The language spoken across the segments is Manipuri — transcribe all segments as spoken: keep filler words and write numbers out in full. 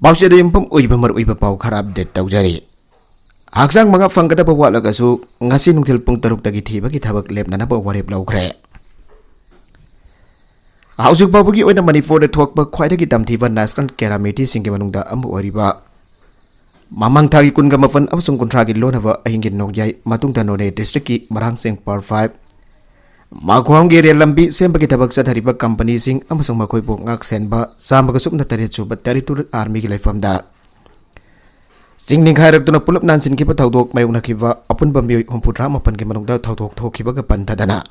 ꯄꯥꯎꯆꯦꯗ ꯌꯨꯝꯐꯝ ꯑꯣꯏꯕ ꯃꯔꯨꯑꯣꯏꯕ ꯄꯥꯎ ꯈꯔ ꯑꯞꯗꯦꯠ ꯇꯧꯖꯔꯤ꯫ ꯍꯛꯆꯥꯡ ꯃꯉꯥ ꯐꯪꯒꯗꯕ ꯋꯥꯠꯂꯒꯁꯨ ꯉꯁꯤ ꯅꯨꯡꯊꯤꯜ ꯄꯨꯡ ꯇꯔꯨꯛꯇꯒꯤ ꯊꯤꯕꯒꯤ ꯊꯕꯛ ꯂꯦꯞꯅꯅꯕ ꯋꯥꯔꯦꯞ ꯂꯧꯈ꯭ꯔꯦ꯫ ꯍꯧꯖꯤꯛ ꯐꯥꯎꯕꯒꯤ ꯑꯣꯏꯅ ꯃꯅꯤꯄꯨꯔꯗ ꯊꯣꯛꯄ ꯈ꯭ꯋꯥꯏꯗꯒꯤ ꯇꯝꯊꯤꯕ ꯅꯦꯁꯅꯦꯜ ꯀꯦꯂꯥꯃꯤꯇꯤꯁꯤꯡꯒꯤ ꯃꯅꯨꯡꯗ ꯑꯃ ꯑꯣꯏꯔꯤꯕ ꯃꯃꯥꯡ ꯊꯥꯒꯤ ꯀꯨꯟꯒ ꯃꯥꯄꯟ ꯑꯃꯁꯨꯡ ꯀꯨꯟꯊ꯭ꯔꯥꯒꯤ ꯂꯣꯟꯅꯕ ꯑꯍꯤꯡꯒꯤ ꯅꯣꯡꯌꯥꯏ ꯃꯇꯨꯡꯗ ꯅꯣꯅꯦ ꯗꯤꯁꯇ꯭ꯔꯤꯛꯀꯤ ꯃꯔꯥꯡꯁꯤꯡ ꯄꯥꯔ ꯐꯥꯏꯚ ꯃꯥꯒꯣꯝꯒꯤ ꯔꯦꯜ ꯂꯝꯕꯤ ꯁꯦꯝꯕꯒꯤ ꯊꯕꯛ ꯆꯠꯊꯔꯤꯕ ꯀꯝꯄꯅꯤꯁꯤꯡ ꯑꯃꯁꯨꯡ ꯃꯈꯣꯏꯕꯨ ꯉꯥꯛ ꯁꯦꯟꯕ ꯆꯥꯝꯃꯒ ꯁꯨꯞꯅ ꯇꯔꯦꯠ ꯁꯨꯕ ꯇꯦꯔꯤꯇꯣꯔꯤꯌꯦꯜ ꯑꯥꯔꯃꯤꯒꯤ ꯂꯩꯐꯝꯗ ꯆꯤꯡ ꯅꯤꯡꯈꯥꯏꯔꯛꯇꯨꯅ ꯄꯨꯂꯞ ꯅꯥꯟꯁꯤꯟꯈꯤꯕ ꯊꯧꯗꯣꯛ ꯃꯥꯌꯣꯛꯅꯈꯤꯕ ꯑꯄꯨꯟꯕ ꯃꯤꯑꯣꯏ ꯍꯨꯝꯐꯨꯇꯔꯥ ꯃꯥꯄꯟꯒꯤ ꯃꯅꯨꯡꯗ ꯊꯧꯗꯣꯛ ꯊꯣꯛꯈꯤꯕꯒ ꯄꯟꯊꯗꯅ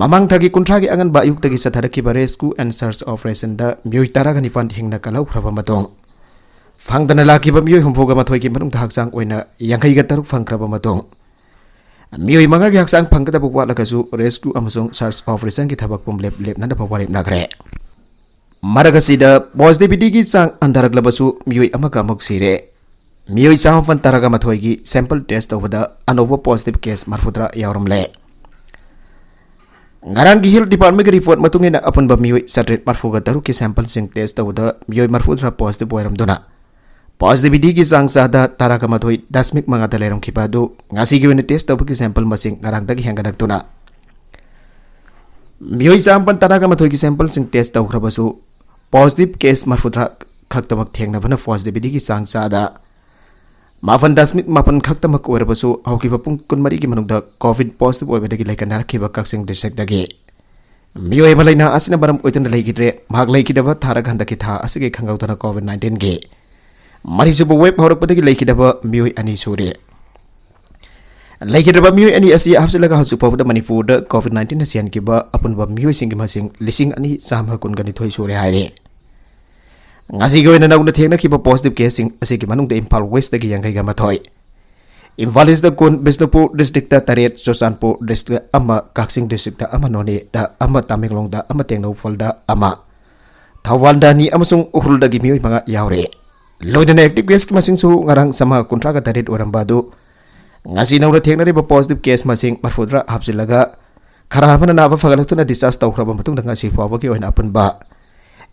ꯃꯃꯥꯡ ꯊꯥꯒꯤ ꯀꯨꯟꯊ꯭ꯔꯥꯒꯤ ꯑꯉꯟꯕ ꯑꯌꯨꯛꯇꯒꯤ ꯆꯠꯊꯔꯛꯈꯤꯕ ꯔꯦꯁꯀ꯭ꯌꯨ ꯑꯦꯟ ꯁꯔꯆ ꯑꯣꯄꯔꯦꯁꯟꯗ ꯃꯤꯑꯣꯏ ꯇꯔꯥꯒ ꯅꯤꯄꯥꯟ ꯍꯤꯡꯅ ꯀꯜꯍꯧꯈ꯭ꯔꯕ ꯃꯇꯨꯡ, ꯐꯪꯗꯅ ꯂꯥꯛꯈꯤꯕ ꯃꯤꯑꯣꯏ ꯍꯨꯝꯐꯨꯒ ꯃꯥꯊꯣꯏꯒꯤ ꯃꯅꯨꯡꯗ ꯍꯛꯆꯥꯡ ꯑꯣꯏꯅ ꯌꯥꯡꯈꯩꯒ ꯇꯔꯨꯛ ꯐꯪꯈ꯭ꯔꯕ ꯃꯇꯨꯡ, ꯃꯤꯑꯣꯏ ꯃꯉꯥꯒꯤ ꯍꯛꯆꯥꯡ ꯐꯪꯒꯗꯕ ꯋꯥꯠꯂꯒꯁꯨ ꯔꯦꯁꯀ꯭ꯌꯨ ꯑꯃꯁꯨꯡ ꯁꯔꯆ ꯑꯣꯄꯔꯦꯁꯟꯒꯤ ꯊꯕꯛ ꯄꯨꯝꯂꯦꯞ ꯂꯦꯞꯅꯅꯕ ꯋꯥꯔꯦꯞꯅꯈ꯭ꯔꯦ꯫ ꯃꯔꯛ ꯑꯁꯤꯗ ꯄꯣꯖꯤꯇꯤꯚꯤꯇꯤꯒꯤ ꯆꯥꯡ ꯍꯟꯊꯔꯛꯂꯕꯁꯨ ꯃꯤꯑꯣꯏ ꯑꯃꯒ ꯑꯃꯨꯛ ꯁꯤꯔꯦ꯫ ꯃꯤꯑꯣꯏ ꯆꯥꯃꯥꯄꯟ ꯇꯔꯥꯒ ꯃꯥꯊꯣꯏꯒꯤ ꯁꯦꯝꯄꯜ ꯇꯦꯁ ꯇꯧꯕꯗ ꯑꯅꯧꯕ ꯄꯣꯖꯤꯇꯤꯚ ꯀꯦꯁ ꯃꯔꯤꯐꯨꯇꯔꯥ ꯌꯥꯎꯔꯝꯂꯦ꯫ ꯉꯔꯥꯡꯒꯤ ꯍꯦꯜꯊ ꯗꯤꯄꯥꯔꯠꯃꯦꯟꯒꯤ ꯔꯤꯄꯣꯔꯠ ꯃꯇꯨꯡ ꯏꯟꯅ ꯑꯄꯨꯟꯕ ꯃꯤꯑꯣꯏ ꯆꯥꯇ꯭ꯔꯦꯠ ꯃꯔꯤꯐꯨꯒ ꯇꯔꯨꯛꯀꯤ ꯁꯦꯝꯄꯜꯁꯤꯡ ꯇꯦꯁ ꯇꯧꯕꯗ ꯃꯤꯑꯣꯏ ꯃꯔꯤꯐꯨꯇꯔꯥ ꯄꯣꯖꯤꯇꯤꯚ ꯑꯣꯏꯔꯝꯗꯨꯅ ꯄꯣꯖꯤꯇꯤꯚꯤꯇꯤꯒꯤ ꯆꯥꯡ ꯆꯥꯗ ꯇꯔꯥꯒ ꯃꯥꯊꯣꯏ ꯗꯁꯃꯤꯛ ꯃꯉꯥꯗ ꯂꯩꯔꯝꯈꯤꯕ ꯑꯗꯨ ꯉꯁꯤꯒꯤ ꯑꯣꯏꯅ ꯇꯦꯁ ꯇꯧꯕꯒꯤ ꯁꯦꯝꯄꯜ ꯃꯁꯤꯡ ꯉꯔꯥꯡꯗꯒꯤ ꯍꯦꯟꯒꯠꯂꯛꯇꯨꯅ ꯃꯤꯑꯣꯏ ꯆꯥꯃꯥꯄꯟ ꯇꯔꯥꯒ ꯃꯥꯊꯣꯏꯒꯤ ꯁꯦꯝꯄꯜꯁꯤꯡ ꯇꯦꯁ ꯇꯧꯈ꯭ꯔꯕꯁꯨ ꯄꯣꯖꯤꯇꯤꯚ ꯀꯦꯁ ꯃꯔꯤꯐꯨꯇꯔꯥ ꯈꯛꯇꯃꯛ ꯊꯦꯡꯅꯕꯅ ꯄꯣꯖꯤꯇꯤꯚꯤꯇꯤꯒꯤ ꯆꯥꯡ ꯆꯥꯗ ꯃꯥꯄꯟ ꯗꯁꯃꯤꯛ ꯃꯥꯄꯟ ꯈꯛꯇꯃꯛ ꯑꯣꯏꯔꯕꯁꯨ ꯍꯧꯈꯤꯕ ꯄꯨꯡ ꯀꯨꯟꯃꯔꯤꯒꯤ ꯃꯅꯨꯡꯗ ꯀꯣꯚꯤꯗ ꯄꯣꯖꯤꯇꯤꯚ ꯑꯣꯏꯕꯗꯒꯤ ꯂꯩꯈꯠꯅꯔꯛꯈꯤꯕ ꯀꯛꯆꯤꯡ ꯗꯤꯁꯇ꯭ꯔꯤꯛꯇꯒꯤ ꯃꯤꯑꯣꯏ ꯑꯃ ꯂꯥꯏꯅꯥ ꯑꯁꯤꯅ ꯃꯔꯝ ꯑꯣꯏꯗꯨꯅ ꯂꯩꯈꯤꯗ꯭ꯔꯦ꯫ ꯃꯍꯥꯛ ꯂꯩꯈꯤꯗꯕ ꯊꯥꯔꯒ ꯍꯟꯗꯛꯀꯤ ꯊꯥ ꯑꯁꯤꯒꯤ ꯈꯪꯍꯧꯗꯅ ꯀꯣꯚꯤꯗ ꯅꯥꯏꯟꯇꯤꯟꯒꯤ ꯃꯔꯤꯁꯨꯕ ꯋꯦꯕ ꯍꯧꯔꯛꯄꯗꯒꯤ ꯂꯩꯈꯤꯗꯕ ꯃꯤꯑꯣꯏ ꯑꯅꯤ ꯁꯨꯔꯦ꯫ ꯂꯩꯈꯤꯗ꯭ꯔꯕ ꯃꯤꯑꯣꯏ ꯑꯅꯤ ꯑꯁꯤ ꯍꯥꯞꯆꯤꯜꯂꯒ ꯍꯧꯖꯤꯛ ꯐꯥꯎꯕꯗ ꯃꯅꯤꯄꯨꯔꯗ ꯀꯣꯚꯤꯗ ꯅꯥꯏꯟꯇꯤꯟꯅ ꯁꯤꯍꯟꯈꯤꯕ ꯑꯄꯨꯟꯕ ꯃꯤꯑꯣꯏꯁꯤꯡꯒꯤ ꯃꯁꯤꯡ ꯂꯤꯁꯤꯡ ꯑꯅꯤ ꯆꯥꯝꯃ ꯀꯨꯟꯒ ꯅꯤꯊꯣꯏ ꯁꯨꯔꯦ ꯍꯥꯏꯔꯦ꯫ ꯉꯁꯤꯒꯤ ꯑꯣꯏꯅ ꯅꯧꯅ ꯊꯦꯡꯅꯈꯤꯕ ꯄꯣꯖꯤꯇꯤꯚ ꯀꯦꯁꯁꯤꯡ ꯑꯁꯤꯒꯤ ꯃꯅꯨꯡꯗ ꯏꯝꯐꯥꯜ ꯋꯦꯁꯇꯒꯤ ꯌꯥꯡꯈꯩꯒ ꯃꯥꯊꯣꯏ, ꯏꯝꯐꯥꯜ ꯏꯁꯇ ꯀꯨꯟ, ꯕꯤꯁꯅꯨꯄꯨꯔ ꯗꯤꯁꯇ꯭ꯔꯤꯛꯇ ꯇꯔꯦꯠ, ꯆꯨꯔꯆꯥꯟꯄꯨꯔ ꯗꯤꯁꯇ꯭ꯔꯤꯛꯇ ꯑꯃ, ꯀꯛꯆꯤꯡ ꯗꯤꯁꯇ꯭ꯔꯤꯛꯇ ꯑꯃ, ꯅꯣꯅꯦꯗ ꯑꯃ, ꯇꯃꯦꯡꯂꯣꯡꯗ ꯑꯃ, ꯇꯦꯡꯅꯧꯄꯜꯗ ꯑꯃ, ꯊꯧꯕꯥꯜꯗ ꯑꯅꯤ ꯑꯃꯁꯨꯡ ꯎꯈ꯭ꯔꯨꯜꯗꯒꯤ ꯃꯤꯑꯣꯏ ꯃꯉꯥ ꯌꯥꯎꯔꯦ꯫ ꯂꯣꯏꯅꯅ ꯑꯦꯛꯇꯤꯚ ꯀꯦꯁꯀꯤ ꯃꯁꯤꯡꯁꯨ ꯉꯔꯥꯡ ꯆꯥꯝꯃꯉꯥ ꯀꯨꯟꯊ꯭ꯔꯥꯒ ꯇꯔꯦꯠ ꯑꯣꯏꯔꯝꯕ ꯑꯗꯨ ꯉꯁꯤ ꯅꯧꯅ ꯊꯦꯡꯅꯔꯤꯕ ꯄꯣꯖꯤꯇꯤꯚ ꯀꯦꯁ ꯃꯁꯤꯡ ꯃꯔꯤꯐꯨꯇꯔꯥ ꯍꯥꯞꯆꯤꯜꯂꯒ ꯈꯔ ꯑꯃꯅ ꯅꯥꯕ ꯐꯒꯠꯂꯛꯇꯨꯅ ꯗꯤꯁꯆꯥꯔꯖ ꯇꯧꯈ꯭ꯔꯕ ꯃꯇꯨꯡꯗ ꯉꯁꯤ ꯐꯥꯎꯕꯒꯤ ꯑꯣꯏꯅ ꯑꯄꯨꯟꯕ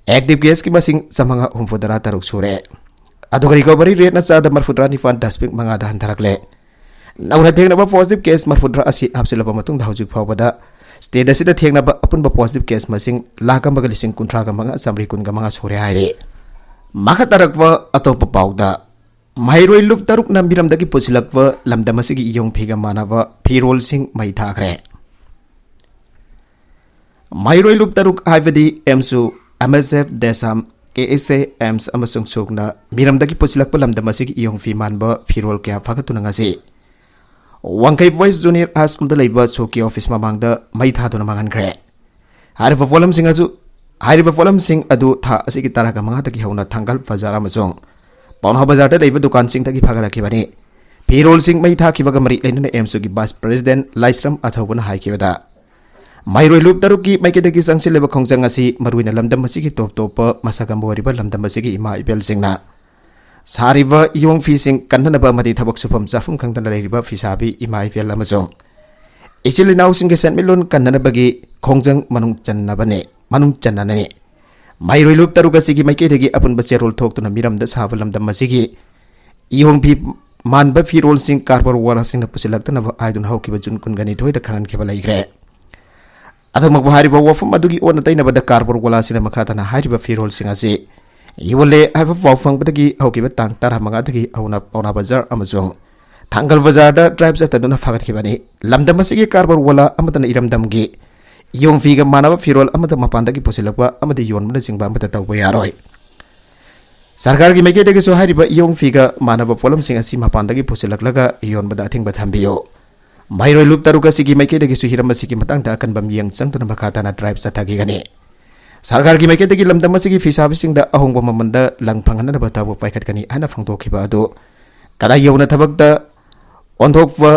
ꯑꯦꯛꯇꯤꯚ ꯀꯦꯁꯀꯤ ꯃꯁꯤꯡ ꯆꯥꯝꯃꯉꯥ ꯍꯨꯝꯐꯨꯇꯔꯥ ꯇꯔꯨꯛ ꯁꯨꯔꯦ꯫ ꯑꯗꯨꯒ ꯔꯤꯀꯣꯚꯔꯤ ꯔꯦꯠꯅ ꯆꯥꯗ ꯃꯔꯐꯨꯇꯔꯥ ꯅꯤꯄꯥꯟ ꯗꯁꯃꯤꯛ ꯃꯉꯥꯗ ꯍꯟꯊꯔꯛꯂꯦ꯫ ꯅꯧꯅ ꯊꯦꯡꯅꯕ ꯄꯣꯖꯤꯇꯤꯚ ꯀꯦꯁ ꯃꯔꯐꯨꯇꯔꯥ ꯑꯁꯤ ꯍꯥꯞꯆꯤꯜꯂꯕ ꯃꯇꯨꯡꯗ ꯍꯧꯖꯤꯛ ꯐꯥꯎꯕꯗ ꯁ꯭ꯇꯦꯠ ꯑꯁꯤꯗ ꯊꯦꯡꯅꯕ ꯑꯄꯨꯟꯕ ꯄꯣꯖꯤꯇꯤꯚ ꯀꯦꯁ ꯃꯁꯤꯡ ꯂꯥꯈ ꯑꯃꯒ ꯂꯤꯁꯤꯡ ꯀꯨꯟꯊ꯭ꯔꯥꯒ ꯃꯉꯥ ꯆꯥꯃꯔꯤ ꯀꯨꯟꯒ ꯃꯉꯥ ꯁꯨꯔꯦ ꯍꯥꯏꯔꯦ꯫ ꯃꯈꯥ ꯇꯥꯔꯛꯄ ꯑꯇꯣꯞꯄ ꯄꯥꯎꯗ, ꯃꯍꯩꯔꯣꯏ ꯂꯨꯞ ꯇꯔꯨꯛꯅ ꯃꯤꯔꯝꯗꯒꯤ ꯄꯨꯁꯤꯜꯂꯛꯄ ꯂꯝꯗꯝ ꯑꯁꯤꯒꯤ ꯏꯌꯣꯡ ꯐꯤꯒ ꯃꯥꯟꯅꯕ ꯐꯤꯔꯣꯜꯁꯤꯡ ꯃꯩ ꯊꯥꯈ꯭ꯔꯦ꯫ ꯃꯍꯩꯔꯣꯏ ꯂꯨꯞ ꯇꯔꯨꯛ ꯍꯥꯏꯕꯗꯤ ꯑꯦꯝꯁꯨ, ꯑꯦꯝ ꯑꯦꯁ ꯑꯦꯐ, ꯗꯦꯁꯥꯝ, ꯀꯦ ꯑꯦꯁ ꯑꯦ, ꯑꯦꯝꯁ ꯑꯃꯁꯨꯡ ꯁꯣꯛꯅ ꯃꯤꯔꯝꯗꯒꯤ ꯄꯨꯁꯤꯜꯂꯛꯄ ꯂꯝꯗꯝ ꯑꯁꯤꯒꯤ ꯏꯌꯣꯡ ꯐꯤ ꯃꯥꯟꯕ ꯐꯤꯔꯣꯜ ꯀꯌꯥ ꯐꯥꯒꯠꯇꯨꯅ ꯉꯁꯤ ꯋꯥꯡꯈꯩ ꯕꯣꯏꯁ ꯖꯨꯅꯤꯌꯔ ꯍꯥꯏ ꯁ꯭ꯀꯨꯜꯗ ꯂꯩꯕ ꯁꯣꯛꯀꯤ ꯑꯣꯐꯤꯁ ꯃꯃꯥꯡꯗ ꯃꯩ ꯊꯥꯗꯨꯅ ꯃꯥꯡꯍꯟꯈ꯭ꯔꯦ꯫ ꯍꯥꯏꯔꯤꯕ ꯄꯣꯠꯂꯝꯁꯤꯡ ꯑꯗꯨ, ꯍꯥꯏꯔꯤꯕ ꯄꯣꯠꯂꯝꯁꯤꯡ ꯑꯗꯨ ꯊꯥ ꯑꯁꯤꯒꯤ ꯇꯔꯥꯒ ꯃꯉꯥꯗꯒꯤ ꯍꯧꯅ ꯊꯥꯡꯒꯜ ꯕꯖꯥꯔ ꯑꯃꯁꯨꯡ ꯄꯥꯎꯅꯥ ꯕꯖꯥꯔꯗ ꯂꯩꯕ ꯗꯨꯀꯥꯟꯁꯤꯡꯗꯒꯤ ꯐꯒꯠꯂꯛꯈꯤꯕꯅꯤ꯫ ꯐꯤꯔꯣꯜꯁꯤꯡ ꯃꯩ ꯊꯥꯈꯤꯕꯒ ꯃꯔꯤ ꯂꯩꯅꯅ ꯑꯦꯝꯁꯨꯒꯤ ꯚꯥꯏꯁ ꯄ꯭ꯔꯦꯁꯤꯗꯦꯟꯠ ꯂꯥꯏꯁ꯭ꯔꯝ ꯑꯊꯧꯕꯅ ꯍꯥꯏꯈꯤꯕꯗ, ꯃꯍꯩꯔꯣꯏ ꯂꯨꯞ ꯇꯔꯨꯛꯀꯤ ꯃꯥꯏꯀꯩꯗꯒꯤ ꯆꯪꯁꯤꯜꯂꯤꯕ ꯈꯣꯡꯖꯪ ꯑꯁꯤ ꯃꯔꯨꯑꯣꯏꯅ ꯂꯝꯗꯝ ꯑꯁꯤꯒꯤ ꯇꯣꯞ ꯇꯣꯞꯄ ꯃꯁꯛ ꯑꯃ ꯑꯣꯏꯔꯤꯕ ꯂꯝꯗꯝ ꯑꯁꯤꯒꯤ ꯏꯃꯥ ꯏꯕꯦꯜꯁꯤꯡꯅ ꯁꯥꯔꯤꯕ ꯏꯌꯣꯡ ꯐꯤꯁꯤꯡ ꯀꯟꯅꯅꯕ ꯑꯃꯗꯤ ꯊꯕꯛ ꯁꯨꯐꯝ ꯆꯥꯐꯝ ꯈꯪꯗꯅ ꯂꯩꯔꯤꯕ ꯐꯤꯁꯥꯕꯤ ꯏꯃꯥ ꯏꯕꯦꯜ ꯑꯃꯁꯨꯡ ꯏꯆꯤꯜ ꯏꯅꯥꯎꯁꯤꯡꯒꯤ ꯁꯦꯟꯃꯤꯠꯂꯣꯟ ꯀꯟꯅꯅꯕꯒꯤ ꯈꯣꯡꯖꯪ ꯃꯅꯨꯡ ꯆꯟꯅꯕꯅꯤ, ꯃꯅꯨꯡ ꯆꯟꯅꯅꯤ꯫ ꯃꯍꯩꯔꯣꯏ ꯂꯨꯞ ꯇꯔꯨꯛ ꯑꯁꯤꯒꯤ ꯃꯥꯏꯀꯩꯗꯒꯤ ꯑꯄꯨꯟꯕ ꯆꯦꯔꯣꯜ ꯊꯣꯛꯇꯨꯅ ꯃꯤꯔꯝꯗ ꯁꯥꯕ ꯂꯝꯗꯝ ꯑꯁꯤꯒꯤ ꯏꯌꯣꯡ ꯐꯤ ꯃꯥꯟꯕ ꯐꯤꯔꯣꯜꯁꯤꯡ ꯀꯥꯔꯕꯥꯔ ꯋꯥꯂꯥꯁꯤꯡꯅ ꯄꯨꯁꯤꯜꯂꯛꯇꯅꯕ ꯍꯥꯏꯗꯨꯅ ꯍꯧꯈꯤꯕ ꯖꯨꯟ ꯀꯨꯟꯒ ꯅꯤꯊꯣꯏꯗ ꯈꯪꯍꯟꯈꯤꯕ ꯂꯩꯈ꯭ꯔꯦ꯫ ꯑꯗꯨꯃꯛꯄꯨ ꯍꯥꯏꯔꯤꯕ ꯋꯥꯐꯝ ꯑꯗꯨꯒꯤ ꯑꯣꯟꯅ ꯇꯩꯅꯕꯗ ꯀꯥꯔꯕꯥꯔ ꯋꯥꯂꯥꯁꯤꯡꯅ ꯃꯈꯥ ꯇꯥꯅ ꯍꯥꯏꯔꯤꯕ ꯐꯤꯔꯣꯜꯁꯤꯡ ꯑꯁꯤ ꯌꯣꯜꯂꯦ ꯍꯥꯏꯕ ꯄꯥꯎ ꯐꯪꯕꯗꯒꯤ ꯍꯧꯈꯤꯕ ꯇꯥꯡ ꯇꯔꯥꯃꯉꯥꯗꯒꯤ ꯍꯧꯅ ꯄꯥꯎꯅꯥ ꯕꯖꯥꯔ ꯑꯃꯁꯨꯡ ꯊꯥꯡꯒꯜ ꯕꯖꯥꯔꯗ ꯗ꯭ꯔꯥꯏꯚ ꯆꯠꯊꯗꯨꯅ ꯐꯥꯒꯠꯈꯤꯕꯅꯤ꯫ ꯂꯝꯗꯝ ꯑꯁꯤꯒꯤ ꯀꯥꯔꯕꯥꯔ ꯋꯥꯂꯥ ꯑꯃꯠꯇꯅ ꯏꯔꯝꯗꯝꯒꯤ ꯏꯌꯣꯡ ꯐꯤꯒ ꯃꯥꯟꯅꯕ ꯐꯤꯔꯣꯜ ꯑꯃꯠꯇ ꯃꯄꯥꯟꯗꯒꯤ ꯄꯨꯁꯤꯜꯂꯛꯄ ꯑꯃꯗꯤ ꯌꯣꯟꯕꯅꯆꯤꯡꯕ ꯑꯃꯠꯇ ꯇꯧꯕ ꯌꯥꯔꯣꯏ꯫ ꯁꯔꯀꯥꯔꯒꯤ ꯃꯥꯏꯀꯩꯗꯒꯤꯁꯨ ꯍꯥꯏꯔꯤꯕ ꯏꯌꯣꯡ ꯐꯤꯒ ꯃꯥꯟꯅꯕ ꯄꯣꯠꯂꯝꯁꯤꯡ ꯑꯁꯤ ꯃꯄꯥꯟꯗꯒꯤ ꯄꯨꯁꯤꯜꯂꯛꯂꯒ ꯌꯣꯟꯕꯗ ꯑꯊꯤꯡꯕ ꯊꯝꯕꯤꯌꯨ꯫ ꯃꯍꯩꯔꯣꯏ ꯂꯨꯞ ꯇꯔꯨꯛ ꯑꯁꯤꯒꯤ ꯃꯥꯏꯀꯩꯗꯒꯤꯁꯨ ꯍꯤꯔꯝ ꯑꯁꯤꯒꯤ ꯃꯇꯥꯡꯗ ꯑꯀꯟꯕ ꯃꯤꯠꯌꯦꯡ ꯆꯪꯗꯨꯅ ꯃꯈꯥ ꯇꯥꯅ ꯗ꯭ꯔꯥꯏꯚ ꯆꯠꯊꯈꯤꯒꯅꯤ꯫ ꯁꯔꯀꯥꯔꯒꯤ ꯃꯥꯏꯀꯩꯗꯒꯤ ꯂꯝꯗꯝ ꯑꯁꯤꯒꯤ ꯐꯤꯁꯥꯕꯤꯁꯤꯡꯗ ꯑꯍꯣꯡꯕ ꯃꯃꯜꯗ ꯂꯪ ꯐꯪꯍꯟꯅꯕ ꯊꯕꯛ ꯄꯥꯏꯈꯠꯀꯅꯤ ꯍꯥꯏꯅ ꯐꯣꯡꯗꯣꯛꯈꯤꯕ ꯑꯗꯨ ꯀꯗꯥꯏ ꯌꯧꯅ ꯊꯕꯛꯇ ꯑꯣꯟꯊꯣꯛꯄ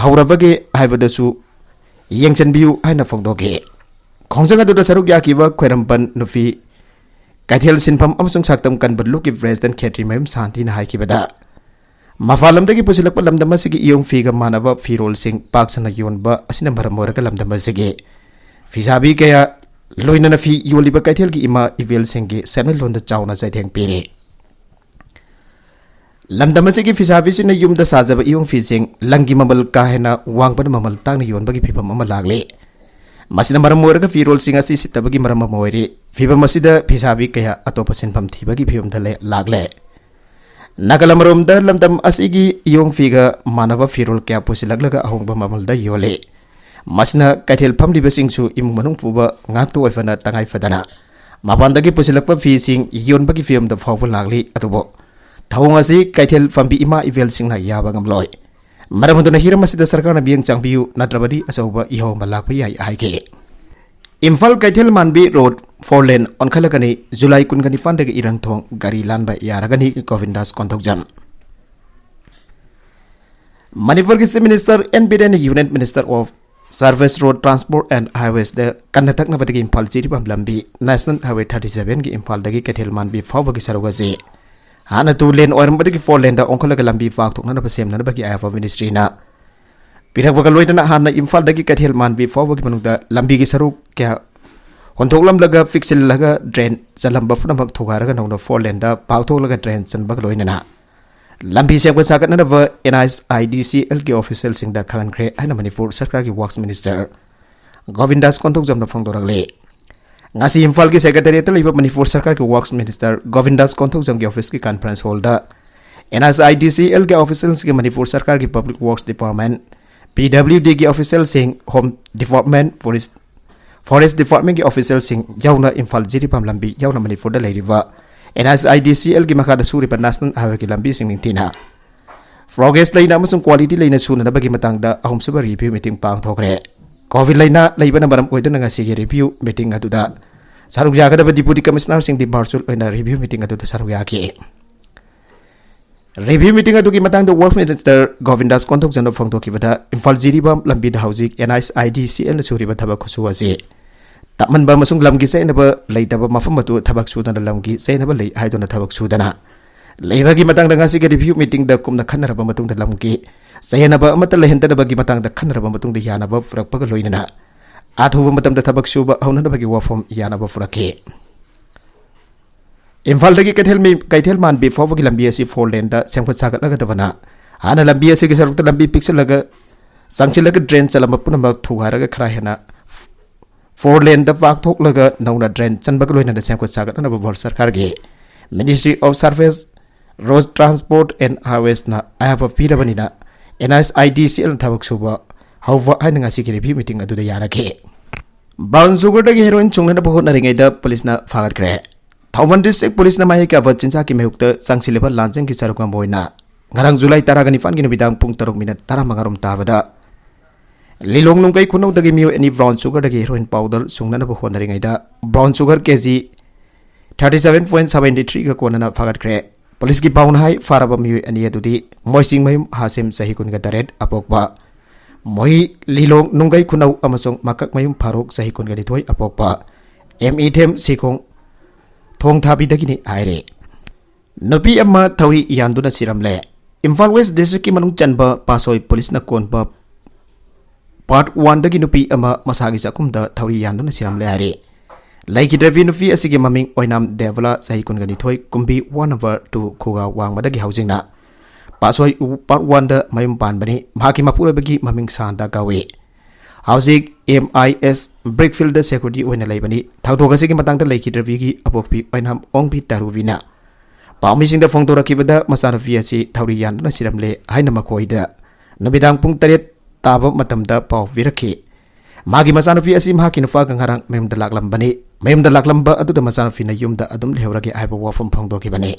ꯍꯧꯔꯕꯒꯦ ꯍꯥꯏꯕꯗꯁꯨ ꯌꯦꯡꯁꯤꯟꯕꯤꯌꯨ ꯍꯥꯏꯅ ꯐꯣꯡꯗꯣꯛꯈꯤ꯫ ꯈꯣꯡꯖꯪ ꯑꯗꯨꯗ ꯁꯔꯨꯛ ꯌꯥꯈꯤꯕ ꯈ꯭ꯋꯥꯏꯔꯝꯕꯟ ꯅꯨꯄꯤ ꯀꯩꯊꯦꯜ ꯁꯤꯟꯐꯝ ꯑꯃꯁꯨꯡ ꯁꯛꯇꯝ ꯀꯟꯕ ꯂꯨꯞꯀꯤ ꯄ꯭ꯔꯦꯁꯤꯗꯦꯟꯠ ꯈꯦꯇ꯭ꯔꯤꯃꯌꯨꯝ ꯁꯥꯟꯇꯤꯅ ꯍꯥꯏꯈꯤꯕꯗ, ꯃꯄꯥꯟ ꯂꯝꯗꯒꯤ ꯄꯨꯁꯤꯜꯂꯛꯄ ꯂꯝꯗꯝ ꯑꯁꯤꯒꯤ ꯏꯌꯣꯡ ꯐꯤꯒ ꯃꯥꯟꯅꯕ ꯐꯤꯔꯣꯜꯁꯤꯡ ꯄꯥꯛ ꯁꯟꯅ ꯌꯣꯟꯕ ꯑꯁꯤꯅ ꯃꯔꯝ ꯑꯣꯏꯔꯒ ꯂꯝꯗꯝ ꯑꯁꯤꯒꯤ ꯐꯤꯁꯥꯕꯤ ꯀꯌꯥ ꯂꯣꯏꯅꯅ ꯐꯤ ꯌꯣꯜꯂꯤꯕ ꯀꯩꯊꯦꯜꯒꯤ ꯏꯃꯥ ꯏꯕꯦꯜꯁꯤꯡꯒꯤ ꯁꯦꯟꯃꯤꯠꯂꯣꯟꯗ ꯆꯥꯎꯅ ꯆꯩꯊꯦꯡ ꯄꯤꯔꯤ꯫ ꯂꯝꯗꯝ ꯑꯁꯤꯒꯤ ꯐꯤꯁꯥꯕꯤꯁꯤꯡꯅ ꯌꯨꯝꯗ ꯁꯥꯖꯕ ꯏꯌꯣꯡ ꯐꯤꯁꯤꯡ ꯂꯪꯒꯤ ꯃꯃꯜ ꯀꯥ ꯍꯦꯟꯅ ꯋꯥꯡꯕꯅ ꯃꯃꯜ ꯇꯥꯡꯅ ꯌꯣꯟꯕꯒꯤ ꯐꯤꯚꯝ ꯑꯃ ꯂꯥꯛꯂꯤ꯫ ꯃꯁꯤꯅ ꯃꯔꯝ ꯑꯣꯏꯔꯒ ꯐꯤꯔꯣꯜꯁꯤꯡ ꯑꯁꯤ ꯁꯤꯠꯇꯕꯒꯤ ꯃꯔꯝ ꯑꯃ ꯑꯣꯏꯔꯤ꯫ ꯐꯤꯚꯝ ꯑꯁꯤꯗ ꯐꯤꯁꯥꯕꯤ ꯀꯌꯥ ꯑꯇꯣꯞꯄ ꯁꯤꯟꯐꯝ ꯊꯤꯕꯒꯤ ꯐꯤꯚꯝꯗ ꯂꯩ-, ꯂꯥꯛꯂꯦ꯫ ꯅꯥꯀꯜ ꯑꯃꯔꯣꯝꯗ ꯂꯝꯗꯝ ꯑꯁꯤꯒꯤ ꯏꯌꯣꯡ ꯐꯤꯒ ꯃꯥꯟꯅꯕ ꯐꯤꯔꯣꯜ ꯀꯌꯥ ꯄꯨꯁꯤꯜꯂꯛꯂꯒ ꯑꯍꯣꯡꯕ ꯃꯃꯜꯗ ꯌꯣꯜꯂꯤ꯫ ꯃꯁꯤꯅ ꯀꯩꯊꯦꯜ ꯐꯝꯂꯤꯕꯁꯤꯡꯁꯨ ꯏꯃꯨꯡ ꯃꯅꯨꯡ ꯄꯨꯕ ꯉꯥꯛꯇ ꯑꯣꯏꯕꯅ ꯇꯉꯥꯏ ꯐꯗꯅ ꯃꯄꯥꯟꯗꯒꯤ ꯄꯨꯁꯤꯜꯂꯛꯄ ꯐꯤꯁꯤꯡ ꯌꯣꯟꯕꯒꯤ ꯐꯤꯚꯝꯗ ꯐꯥꯎꯕ ꯂꯥꯛꯂꯤ꯫ ꯑꯗꯨꯕꯨ ꯊꯧꯑꯣꯡ ꯑꯁꯤ ꯀꯩꯊꯦꯜ ꯐꯝꯕꯤ ꯏꯃꯥ ꯏꯕꯦꯜꯁꯤꯡꯅ ꯌꯥꯕ ꯉꯝꯂꯣꯏ꯫ ꯃꯔꯝ ꯑꯗꯨꯅ ꯍꯤꯔꯝ ꯑꯁꯤꯗ ꯁꯔꯀꯥꯔꯅ ꯃꯤꯠꯌꯦꯡ ꯆꯪꯕꯤꯌꯨ, ꯅꯠꯇ꯭ꯔꯕꯗꯤ ꯑꯆꯧꯕ ꯏꯍꯧ ꯑꯃ ꯂꯥꯛꯄ ꯌꯥꯏ ꯍꯥꯏꯈꯤ꯫ ꯏꯝꯐꯥꯜ ꯀꯩꯊꯦꯜ ꯃꯥꯟꯕꯤ ꯔꯣꯗ ꯐꯣꯔ ꯂꯦꯟ ꯑꯣꯟꯈꯠꯂꯒꯅꯤ꯫ ꯖꯨꯂꯥꯏ ꯀꯨꯟꯒ ꯅꯤꯄꯥꯟꯗꯒꯤ ꯏꯔꯪ ꯊꯣꯡ ꯒꯥꯔꯤ ꯂꯥꯟꯕ ꯌꯥꯔꯒꯅꯤ, ꯒꯣꯕꯤꯟꯗꯥꯁ ꯀꯣꯟꯊꯧꯖꯝ꯫ ꯃꯅꯤꯄꯨꯔꯒꯤ Chief Minister N ꯕꯤꯔꯦꯟꯅ Union Minister of Service, Road Transport and Highwaysꯗ ꯀꯟꯅ ꯊꯛꯅꯕꯗꯒꯤ ꯏꯝꯐꯥꯜ ꯖꯤꯔꯤꯕꯥꯝ ꯂꯝꯕꯤ National Highway thirty sevenꯒꯤ ꯏꯝꯐꯥꯜꯗꯒꯤ ꯀꯩꯊꯦꯜ ꯃꯥꯟꯕꯤ ꯐꯥꯎꯕꯒꯤ ꯁꯔꯨꯛ ꯑꯁꯤ ꯍꯥꯟꯅ ꯇꯨ ꯂꯦꯟ ꯑꯣꯏꯔꯝꯕꯗꯒꯤ ꯐꯣꯔ ꯂꯦꯟꯗ ꯑꯣꯟꯈꯠꯂꯒ ꯂꯝꯕꯤ ꯄꯥꯛꯊꯣꯛꯅꯅꯕ ꯁꯦꯝꯅꯅꯕꯒꯤ ꯑꯌꯥꯕ ꯃꯤꯅꯤꯁꯇ꯭ꯔꯤꯅ ꯄꯤꯔꯛꯄꯒ ꯂꯣꯏꯅꯅ ꯍꯥꯟꯅ ꯏꯝꯐꯥꯜꯗꯒꯤ ꯀꯩꯊꯦꯜ ꯃꯥꯟꯕꯤ ꯐꯥꯎꯕꯒꯤ ꯃꯅꯨꯡꯗ ꯂꯝꯕꯤꯒꯤ ꯁꯔꯨꯛ ꯀꯌꯥ ꯍꯣꯟꯊꯣꯛꯂꯝꯂꯒ ꯄꯤꯛꯁꯤꯜꯂꯒ ꯗ꯭ꯔꯦꯟ ꯆꯜꯂꯝꯕ ꯄꯨꯝꯅꯃꯛ ꯊꯨꯒꯥꯏꯔꯒ ꯅꯧꯅ ꯐꯣꯔ ꯂꯦꯟꯗ ꯄꯥꯛꯊꯣꯛꯂꯒ ꯗ꯭ꯔꯦꯟ ꯆꯟꯕꯒ ꯂꯣꯏꯅꯅ ꯂꯝꯕꯤ ꯁꯦꯝꯒꯠ ꯁꯥꯒꯠꯅꯅꯕ N H I D C Lꯒꯤ ꯑꯣꯐꯤꯁꯤꯌꯦꯜꯁꯤꯡꯗ ꯈꯪꯍꯟꯈ꯭ꯔꯦ ꯍꯥꯏꯅ ꯃꯅꯤꯄꯨꯔ ꯁꯔꯀꯥꯔꯒꯤ ꯋꯥꯔꯛꯁ ꯃꯤꯅꯤꯁꯇꯔ ꯒꯣꯕꯤꯟꯗꯥꯁ ꯀꯣꯟꯊꯧꯖꯝꯅ ꯐꯣꯡꯗꯣꯔꯛꯂꯤ꯫ ꯉꯁꯤ ꯏꯝꯐꯥꯜꯒꯤ ꯁꯦꯀ꯭ꯔꯦꯇꯦꯔꯤꯌꯦꯠꯇ ꯂꯩꯕ ꯃꯅꯤꯄꯨꯔ ꯁꯔꯀꯥꯔꯒꯤ ꯋꯥꯔꯛꯁ ꯃꯤꯅꯤꯁꯇꯔ ꯒꯣꯕꯤꯟꯗꯥꯁ ꯀꯣꯟꯊꯧꯖꯝꯒꯤ ꯑꯣꯐꯤꯁꯀꯤ ꯀꯟꯐꯔꯦꯟꯁ ꯍꯣꯜꯗ N H I D C Lꯒꯤ ꯑꯣꯐꯤꯁꯤꯌꯦꯜꯁꯤꯡꯒ ꯃꯅꯤꯄꯨꯔ ꯁꯔꯀꯥꯔꯒꯤ public works department, P W Dꯒꯤ ꯑꯣꯐꯤꯁꯤꯌꯦꯜꯁꯤꯡ, ꯍꯣꯝ ꯗꯤꯄꯥꯔꯠꯃꯦꯟ, ꯐꯣꯔꯦꯁ, ꯐꯣꯔꯦꯁ ꯗꯤꯄꯥꯔꯠꯃꯦꯟꯒꯤ ꯑꯣꯐꯤꯁꯤꯌꯦꯜꯁꯤꯡ ꯌꯥꯎꯅ ꯏꯝꯐꯥꯜ ꯖꯤꯔꯤꯕꯥꯝ ꯂꯝꯕꯤ ꯌꯥꯎꯅ ꯃꯅꯤꯄꯨꯔꯗ ꯂꯩꯔꯤꯕ N H I D C Lꯒꯤ ꯃꯈꯥꯗ ꯁꯨꯔꯤꯕ ꯅꯦꯁꯅꯦꯜ ꯍꯥꯏꯋꯦꯒꯤ ꯂꯝꯕꯤꯁꯤꯡ ꯅꯤꯡꯊꯤꯅ ꯄ꯭ꯔꯣꯒ꯭ꯔꯦꯁ ꯂꯩꯅ ꯑꯃꯁꯨꯡ ꯀ꯭ꯋꯥꯂꯤꯇꯤ ꯂꯩꯅ ꯁꯨꯅꯅꯕꯒꯤ ꯃꯇꯥꯡꯗ ꯑꯍꯨꯝꯁꯨꯕ ꯔꯤꯚꯤꯌꯨ ꯃꯤꯇꯤꯡ ꯄꯥꯡꯊꯣꯛꯈ꯭ꯔꯦ꯫ ꯀꯣꯚꯤꯗ ꯂꯩꯅꯥ ꯂꯩꯕꯅ ꯃꯔꯝ ꯑꯣꯏꯗꯨꯅ ꯉꯁꯤꯒꯤ ꯔꯤꯚꯤꯌꯨ ꯃꯤꯇꯤꯡ ꯑꯗꯨꯗ ꯁꯔꯨꯛ ꯌꯥꯒꯗꯕ ꯗꯤꯄꯨꯇꯤ ꯀꯃꯤꯁꯅꯔꯁꯤꯡꯗꯤ ꯚꯔꯆꯨꯑꯦꯜ ꯑꯣꯏꯅ ꯔꯤꯚꯤꯌꯨ ꯃꯤꯇꯤꯡ ꯑꯗꯨꯗ ꯁꯔꯨꯛ ꯌꯥꯈꯤ꯫ ꯔꯤꯚꯤꯌꯨ ꯃꯤꯇꯤꯡ ꯑꯗꯨꯒꯤ ꯃꯇꯥꯡꯗ ꯋꯥꯔꯛꯁ ꯃꯤꯅꯤꯁꯇꯔ ꯒꯣꯕꯤꯟꯗꯥꯁ ꯀꯣꯟꯊꯧꯖꯝꯅ ꯐꯣꯡꯗꯣꯛꯈꯤꯕꯗ, ꯏꯝꯐꯥꯜ ꯖꯤꯔꯤꯕꯥꯝ ꯂꯝꯕꯤꯗ ꯍꯧꯖꯤꯛ N H I D C Lꯅ ꯁꯨꯔꯤꯕ ꯊꯕꯛ ꯈꯨꯠꯁꯨ ꯑꯁꯤ ꯇꯞꯃꯟꯕ ꯑꯃꯁꯨꯡ ꯂꯝꯒꯤ ꯆꯦꯟꯅꯕ ꯂꯩꯇꯕ ꯃꯐꯝ ꯑꯗꯨ ꯊꯕꯛ ꯁꯨꯗꯅ ꯂꯝꯒꯤ ꯆꯦꯟꯅꯕ ꯂꯩ ꯍꯥꯏꯗꯨꯅ ꯊꯕꯛ ꯁꯨꯗꯅ ꯂꯩꯕꯒꯤ ꯃꯇꯥꯡꯗ ꯉꯁꯤꯒꯤ ꯔꯤꯚꯤꯌꯨ ꯃꯤꯇꯤꯡꯗ ꯀꯨꯞꯅ ꯈꯟꯅꯔꯕ ꯃꯇꯨꯡꯗ ꯂꯝꯒꯤ ꯆꯌꯦꯠꯅꯕ ꯑꯃꯠꯇ ꯂꯩꯍꯟꯗꯅꯕꯒꯤ ꯃꯇꯥꯡꯗ ꯈꯟꯅꯔꯕ ꯃꯇꯨꯡꯗ ꯌꯥꯅꯕ ꯄꯨꯔꯛꯄꯒ ꯂꯣꯏꯅꯅ ꯑꯊꯨꯕ ꯃꯇꯝꯗ ꯊꯕꯛ ꯁꯨꯕ ꯍꯧꯅꯅꯕꯒꯤ ꯋꯥꯐꯝ ꯌꯥꯅꯕ ꯄꯨꯔꯛꯈꯤ꯫ ꯏꯝꯐꯥꯜꯗꯒꯤ ꯀꯩꯊꯦꯜ ꯃꯤ-, ꯀꯩꯊꯦꯜ ꯃꯥꯟꯕꯤ ꯐꯥꯎꯕꯒꯤ ꯂꯝꯕꯤ ꯑꯁꯤ ꯐꯣꯔ ꯂꯦꯟꯗ ꯁꯦꯝꯒꯠ ꯁꯥꯒꯠꯂꯒꯗꯕꯅ ꯍꯥꯟꯅ ꯂꯝꯕꯤ ꯑꯁꯤꯒꯤ ꯁꯔꯨꯛꯇ ꯂꯝꯕꯤ ꯄꯤꯛꯁꯤꯜꯂꯒ ꯆꯪꯁꯤꯜꯂꯒ ꯗ꯭ꯔꯦꯟ ꯆꯜꯂꯝꯕ ꯄꯨꯝꯅꯃꯛ ꯊꯨꯒꯥꯏꯔꯒ ꯈꯔ ꯍꯦꯟꯅ ꯐꯣꯔ ꯂꯦꯟꯗ ꯄꯥꯛꯊꯣꯛꯂꯒ ꯅꯧꯅ ꯗ꯭ꯔꯦꯟ ꯆꯟꯕꯒ ꯂꯣꯏꯅꯅ ꯁꯦꯝꯒꯠ ꯁꯥꯒꯠꯅꯅꯕ ꯚꯥꯔꯠ ꯁꯔꯀꯥꯔꯒꯤ Ministry of Surface Road Transport and Highwaysꯅ ꯑꯌꯥꯕ ꯄꯤꯔꯕꯅꯤꯅ NHIDCLꯅ ꯊꯕꯛ ꯁꯨꯕ ꯍꯧꯕ ꯍꯥꯏꯅ ꯉꯁꯤꯒꯤ ꯔꯤꯚ꯭ꯌꯨ ꯃꯤꯇꯤꯡ ꯑꯗꯨꯗ ꯌꯥꯅꯈꯤ꯫ ꯕ꯭ꯔꯥꯎꯟ ꯁꯨꯒꯔꯗꯒꯤ ꯍꯦꯔꯣꯏꯟ ꯁꯨꯡꯅꯅꯕ ꯍꯣꯠꯅꯔꯤꯉꯩꯗ ꯄꯨꯂꯤꯁꯅ ꯐꯥꯒꯠꯈ꯭ꯔꯦ꯫ ꯊꯧꯕꯥꯜ ꯗꯤꯁꯇ꯭ꯔꯤꯛ ꯄꯨꯂꯤꯁꯅ ꯃꯍꯩ ꯀꯥꯕ ꯆꯤꯟꯖꯥꯛꯀꯤ ꯃꯥꯌꯣꯛꯇ ꯆꯪꯁꯤꯜꯂꯤꯕ ꯂꯥꯟꯖꯦꯟꯒꯤ ꯁꯔꯨꯛ ꯑꯃ ꯑꯣꯏꯅ ꯉꯔꯥꯡ ꯖꯨꯂꯥꯏ ꯇꯔꯥꯒ ꯅꯤꯄꯥꯟꯒꯤ ꯅꯨꯃꯤꯗꯥꯡ ꯄꯨꯡ ꯇꯔꯨꯛ ꯃꯤꯅꯠ ꯇꯔꯥꯃꯉꯥ ꯔꯣꯝ ꯇꯥꯕꯗ ꯂꯤꯂꯣꯡ ꯅꯨꯡꯒꯩ ꯈꯨꯅꯧꯗꯒꯤ ꯃꯤꯑꯣꯏ ꯑꯅꯤ ꯕ꯭ꯔꯥꯎꯟ ꯁꯨꯒꯔꯗꯒꯤ ꯍꯦꯔꯣꯏꯟ ꯄꯥꯎꯗꯔ ꯁꯨꯡꯅꯅꯕ ꯍꯣꯠꯅꯔꯤꯉꯩꯗ brown sugar KG thirty seven point seventy ꯊ꯭ꯔꯤꯒ ꯀꯣꯟꯅꯅ ꯐꯥꯒꯠꯈ꯭ꯔꯦ꯫ ꯄꯨꯂꯤꯁꯀꯤ ꯄꯥꯎꯅ ꯍꯥꯏ, ꯐꯥꯔꯕ ꯃꯤꯑꯣꯏ ꯑꯅꯤ ꯑꯗꯨꯗꯤ ꯃꯣꯏꯆꯤꯡꯃꯌꯨꯝ ꯍꯥꯁꯤꯝ, ꯆꯍꯤ ꯀꯨꯟꯒ ꯇꯔꯦꯠ, ꯑꯄꯣꯛꯄ ꯃꯣꯍꯤ ꯂꯤꯂꯣꯡ ꯅꯨꯡꯒꯩ ꯈꯨꯅꯧ ꯑꯃꯁꯨꯡ ꯃꯀꯛꯃꯌꯨꯝ ꯐꯥꯔꯨꯛ, ꯆꯍꯤ ꯀꯨꯟꯒ ꯅꯤꯊꯣꯏ, ꯑꯄꯣꯛꯄ ꯑꯦꯝ ꯏꯊꯦꯝ ꯁꯤꯈꯣꯡ ꯊꯣꯡ ꯊꯥꯕꯤꯗꯒꯤꯅꯤ ꯍꯥꯏꯔꯦ꯫ ꯅꯨꯄꯤ ꯑꯃ ꯊꯧꯔꯤ ꯌꯥꯟꯗꯨꯅ ꯁꯤꯔꯝꯂꯦ꯫ ꯏꯝꯐꯥꯜ ꯋꯦꯁ ꯗꯤꯁꯇ꯭ꯔꯤꯛꯀꯤ ꯃꯅꯨꯡ ꯆꯟꯕ ꯄꯥꯁꯣꯏ ꯄꯨꯂꯤꯁꯅ ꯀꯣꯟꯕ ꯄꯥꯔꯠ ꯋꯥꯟꯗꯒꯤ ꯅꯨꯄꯤ ꯑꯃ ꯃꯁꯥꯒꯤ ꯆꯥꯛꯈꯨꯝꯗ ꯊꯧꯔꯤ ꯌꯥꯟꯗꯨꯅ ꯁꯤꯔꯝꯂꯦ ꯍꯥꯏꯔꯤ꯫ ꯂꯩꯈꯤꯗ꯭ꯔꯕꯤ ꯅꯨꯄꯤ ꯑꯁꯤꯒꯤ ꯃꯃꯤꯡ ꯑꯣꯏꯅꯥꯝ ꯗꯦꯕꯂꯥ, ꯆꯍꯤ ꯀꯨꯟꯒ ꯅꯤꯊꯣꯏ, ꯀꯨꯝꯕꯤ ꯋꯥꯔꯗ ꯅꯝꯕꯔ ꯇꯨ ꯈꯨꯒꯥ ꯋꯥꯡꯃꯗꯒꯤ ꯍꯧꯖꯤꯡꯅ ꯄꯥꯁꯣꯏ ꯎ ꯄꯥꯔꯠ ꯋꯥꯟꯗ ꯃꯌꯨꯝ ꯄꯥꯟꯕꯅꯤ꯫ ꯃꯍꯥꯛꯀꯤ ꯃꯄꯨꯔꯣꯏꯕꯒꯤ ꯃꯃꯤꯡ ꯁꯥꯟꯇ ꯀꯧꯏ꯫ ꯍꯧꯖꯤꯛ ꯑꯦꯝ ꯑꯥꯏ ꯑꯦꯁ ꯕ꯭ꯔꯤꯛꯐꯤꯜꯗ ꯁꯦꯀ꯭ꯌꯨꯔꯤꯇꯤ ꯑꯣꯏꯅ ꯂꯩꯕꯅꯤ꯫ ꯊꯧꯗꯣꯛ ꯑꯁꯤꯒꯤ ꯃꯇꯥꯡꯗ ꯂꯩꯈꯤꯗ꯭ꯔꯕꯤꯒꯤ ꯑꯄꯣꯛꯄꯤ ꯑꯣꯏꯅꯥꯝ ꯑꯣꯡꯕꯤ ꯇꯔꯨꯕꯤꯅ ꯄꯥꯎꯃꯤꯁꯤꯡꯗ ꯐꯣꯡꯗꯣꯔꯛꯈꯤꯕꯗ ꯃꯆꯥꯅꯨꯄꯤ ꯑꯁꯤ ꯊꯧꯔꯤ ꯌꯥꯟꯗꯨꯅ ꯁꯤꯔꯝꯂꯦ ꯍꯥꯏꯅ ꯃꯈꯣꯏꯗ ꯅꯨꯃꯤꯗꯥꯡ ꯄꯨꯡ ꯇꯔꯦꯠ ꯇꯥꯕ ꯃꯇꯝꯗ ꯄꯥꯎ ꯄꯤꯔꯛꯈꯤ꯫ ꯃꯥꯒꯤ ꯃꯆꯥꯅꯨꯄꯤ ꯑꯁꯤ ꯃꯍꯥꯛꯀꯤ ꯅꯨꯄꯥꯒ ꯉꯔꯥꯡ ꯃꯌꯨꯝꯗ ꯂꯥꯛꯂꯝꯕꯅꯤ꯫ ꯃꯌꯨꯝꯗ ꯂꯥꯛꯂꯝꯕ ꯑꯗꯨꯗ ꯃꯆꯥꯅꯨꯄꯤꯅ ꯌꯨꯝꯗ ꯑꯗꯨꯝ ꯂꯩꯍꯧꯔꯒꯦ ꯍꯥꯏꯕ ꯋꯥꯐꯝ ꯐꯣꯡꯗꯣꯛꯈꯤꯕꯅꯤ꯫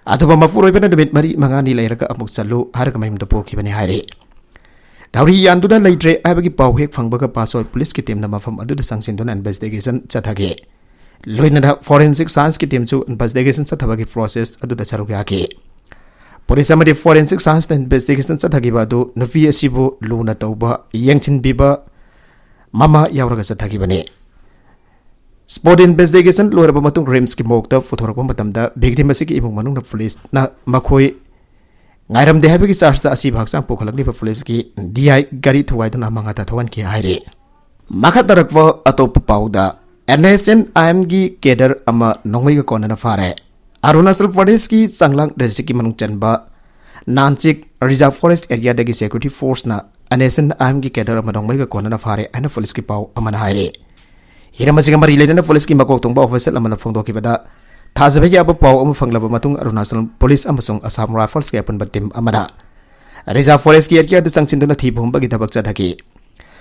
ꯑꯗꯨꯕꯨ ꯃꯄꯨꯔꯣꯏꯕꯅ ꯅꯨꯃꯤꯠ ꯃꯔꯤ ꯃꯉꯥꯅꯤ ꯂꯩꯔꯒ ꯑꯃꯨꯛ ꯆꯠꯂꯨ ꯍꯥꯏꯔꯒ ꯃꯌꯨꯝꯗ ꯄꯨꯈꯤꯕꯅꯤ ꯍꯥꯏꯔꯤ꯫ ꯊꯧꯔꯤ ꯌꯥꯟꯗꯨꯅ ꯂꯩꯇ꯭ꯔꯦ ꯍꯥꯏꯕꯒꯤ ꯄꯥꯎ ꯍꯦꯛ ꯐꯪꯕꯒ ꯄꯥꯁꯣꯏ ꯄꯨꯂꯤꯁꯀꯤ ꯇꯤꯝꯅ ꯃꯐꯝ ꯑꯗꯨꯗ ꯆꯪꯁꯤꯟꯗꯨꯅ ꯏꯟꯚꯦꯁꯇꯤꯒꯦꯁꯟ ꯆꯠꯊꯈꯤ꯫ ꯂꯣꯏꯅꯅ ꯐꯣꯔꯦꯟꯁꯤꯛ ꯁꯥꯏꯟꯁꯀꯤ ꯇꯤꯝꯁꯨ ꯏꯟꯚꯦꯁꯇꯤꯒꯦꯁꯟ ꯆꯠꯊꯕꯒꯤ ꯄ꯭ꯔꯣꯁꯦꯁ ꯑꯗꯨꯗ ꯁꯔꯨꯛ ꯌꯥꯈꯤ꯫ ꯄꯨꯂꯤꯁ ꯑꯃꯗꯤ ꯐꯣꯔꯦꯟꯁꯤꯛ ꯁꯥꯏꯟꯁꯅ ꯏꯟꯚꯦꯁꯇꯤꯒꯦꯁꯟ ꯆꯠꯊꯈꯤꯕ ꯑꯗꯨ ꯅꯨꯄꯤ ꯑꯁꯤꯕꯨ ꯂꯨꯅ ꯇꯧꯕ, ꯌꯦꯡꯁꯤꯟꯕꯤꯕ ꯃꯃꯥ ꯌꯥꯎꯔꯒ ꯆꯠꯊꯈꯤꯕꯅꯤ꯫ ꯁ꯭ꯄꯣꯠ ꯏꯟꯚꯦꯁꯇꯤꯒꯦꯁꯟ ꯂꯣꯏꯔꯕ ꯃꯇꯨꯡ ꯔꯤꯝꯁꯀꯤ ꯃꯣꯔꯒꯇ ꯄꯨꯊꯣꯔꯛꯄ ꯃꯇꯝꯗ ꯚꯤꯛꯇꯤꯝ ꯑꯁꯤꯒꯤ ꯏꯃꯨꯡ ꯃꯅꯨꯡꯅ ꯄꯨꯂꯤꯁꯅ ꯃꯈꯣꯏ ꯉꯥꯏꯔꯝꯗꯦ ꯍꯥꯏꯕꯒꯤ ꯆꯥꯔꯖꯇ ꯑꯁꯤꯕ ꯍꯛꯆꯥꯡ ꯄꯨꯈꯠꯂꯛꯂꯤꯕ ꯄꯨꯂꯤꯁꯀꯤ ꯗꯤ ꯑꯥꯏ ꯒꯥꯔꯤ ꯊꯨꯒꯥꯏꯗꯨꯅ ꯑꯃꯥꯡ ꯑꯇꯥ ꯊꯣꯛꯍꯟꯈꯤ ꯍꯥꯏꯔꯤ꯫ ꯃꯈꯥ ꯇꯥꯔꯛꯄ ꯑꯇꯣꯞꯄ ꯄꯥꯎꯗ, NSCN-IM-ꯒꯤ cadre ꯑꯃ ꯅꯣꯡꯃꯩꯒ ꯀꯣꯟꯅꯅ ꯐꯥꯔꯦ꯫ ꯑꯔꯨꯅꯥꯆꯜ ꯄ꯭ꯔꯗꯦꯁꯀꯤ ꯆꯥꯡꯂꯥꯡ district-ꯀꯤ ꯃꯅꯨꯡ ꯆꯟꯕ ꯅꯥꯟꯆꯤꯛ reserve forest area-ꯗꯒꯤ security force-ꯅ NSCN-IM-ꯒꯤ cadre ꯑꯃ ꯅꯣꯡꯃꯩꯒ ꯀꯣꯟꯅꯅ ꯐꯥꯔꯦ ꯍꯥꯏꯅ police-ꯀꯤ ꯄꯥꯎ ꯑꯃꯅ ꯍꯥꯏꯔꯤ꯫ ꯍꯤꯔꯝ ꯑꯁꯤꯒ ꯃꯔꯤ ꯂꯩꯅꯅ police-ꯀꯤ ꯃꯀꯣꯛ ꯊꯣꯡꯕ official ꯑꯃꯅ ꯐꯣꯡꯗꯣꯛꯈꯤꯕꯗ, ꯊꯥꯖꯕ ꯌꯥꯕ ꯄꯥꯎ ꯑꯃ ꯐꯪꯂꯕ ꯃꯇꯨꯡ ꯑꯔꯨꯅꯥꯆꯜ police ꯑꯃꯁꯨꯡ Assam Rifles-ꯀꯤ ꯑꯄꯨꯟꯕ team ꯑꯃꯅ reserve forest-ꯀꯤ area-ꯗ ꯆꯪꯁꯤꯟꯗꯨꯅ ꯊꯤꯕ ꯍꯨꯝꯕꯒꯤ ꯊꯕꯛ ꯆꯠꯊꯈꯤ꯫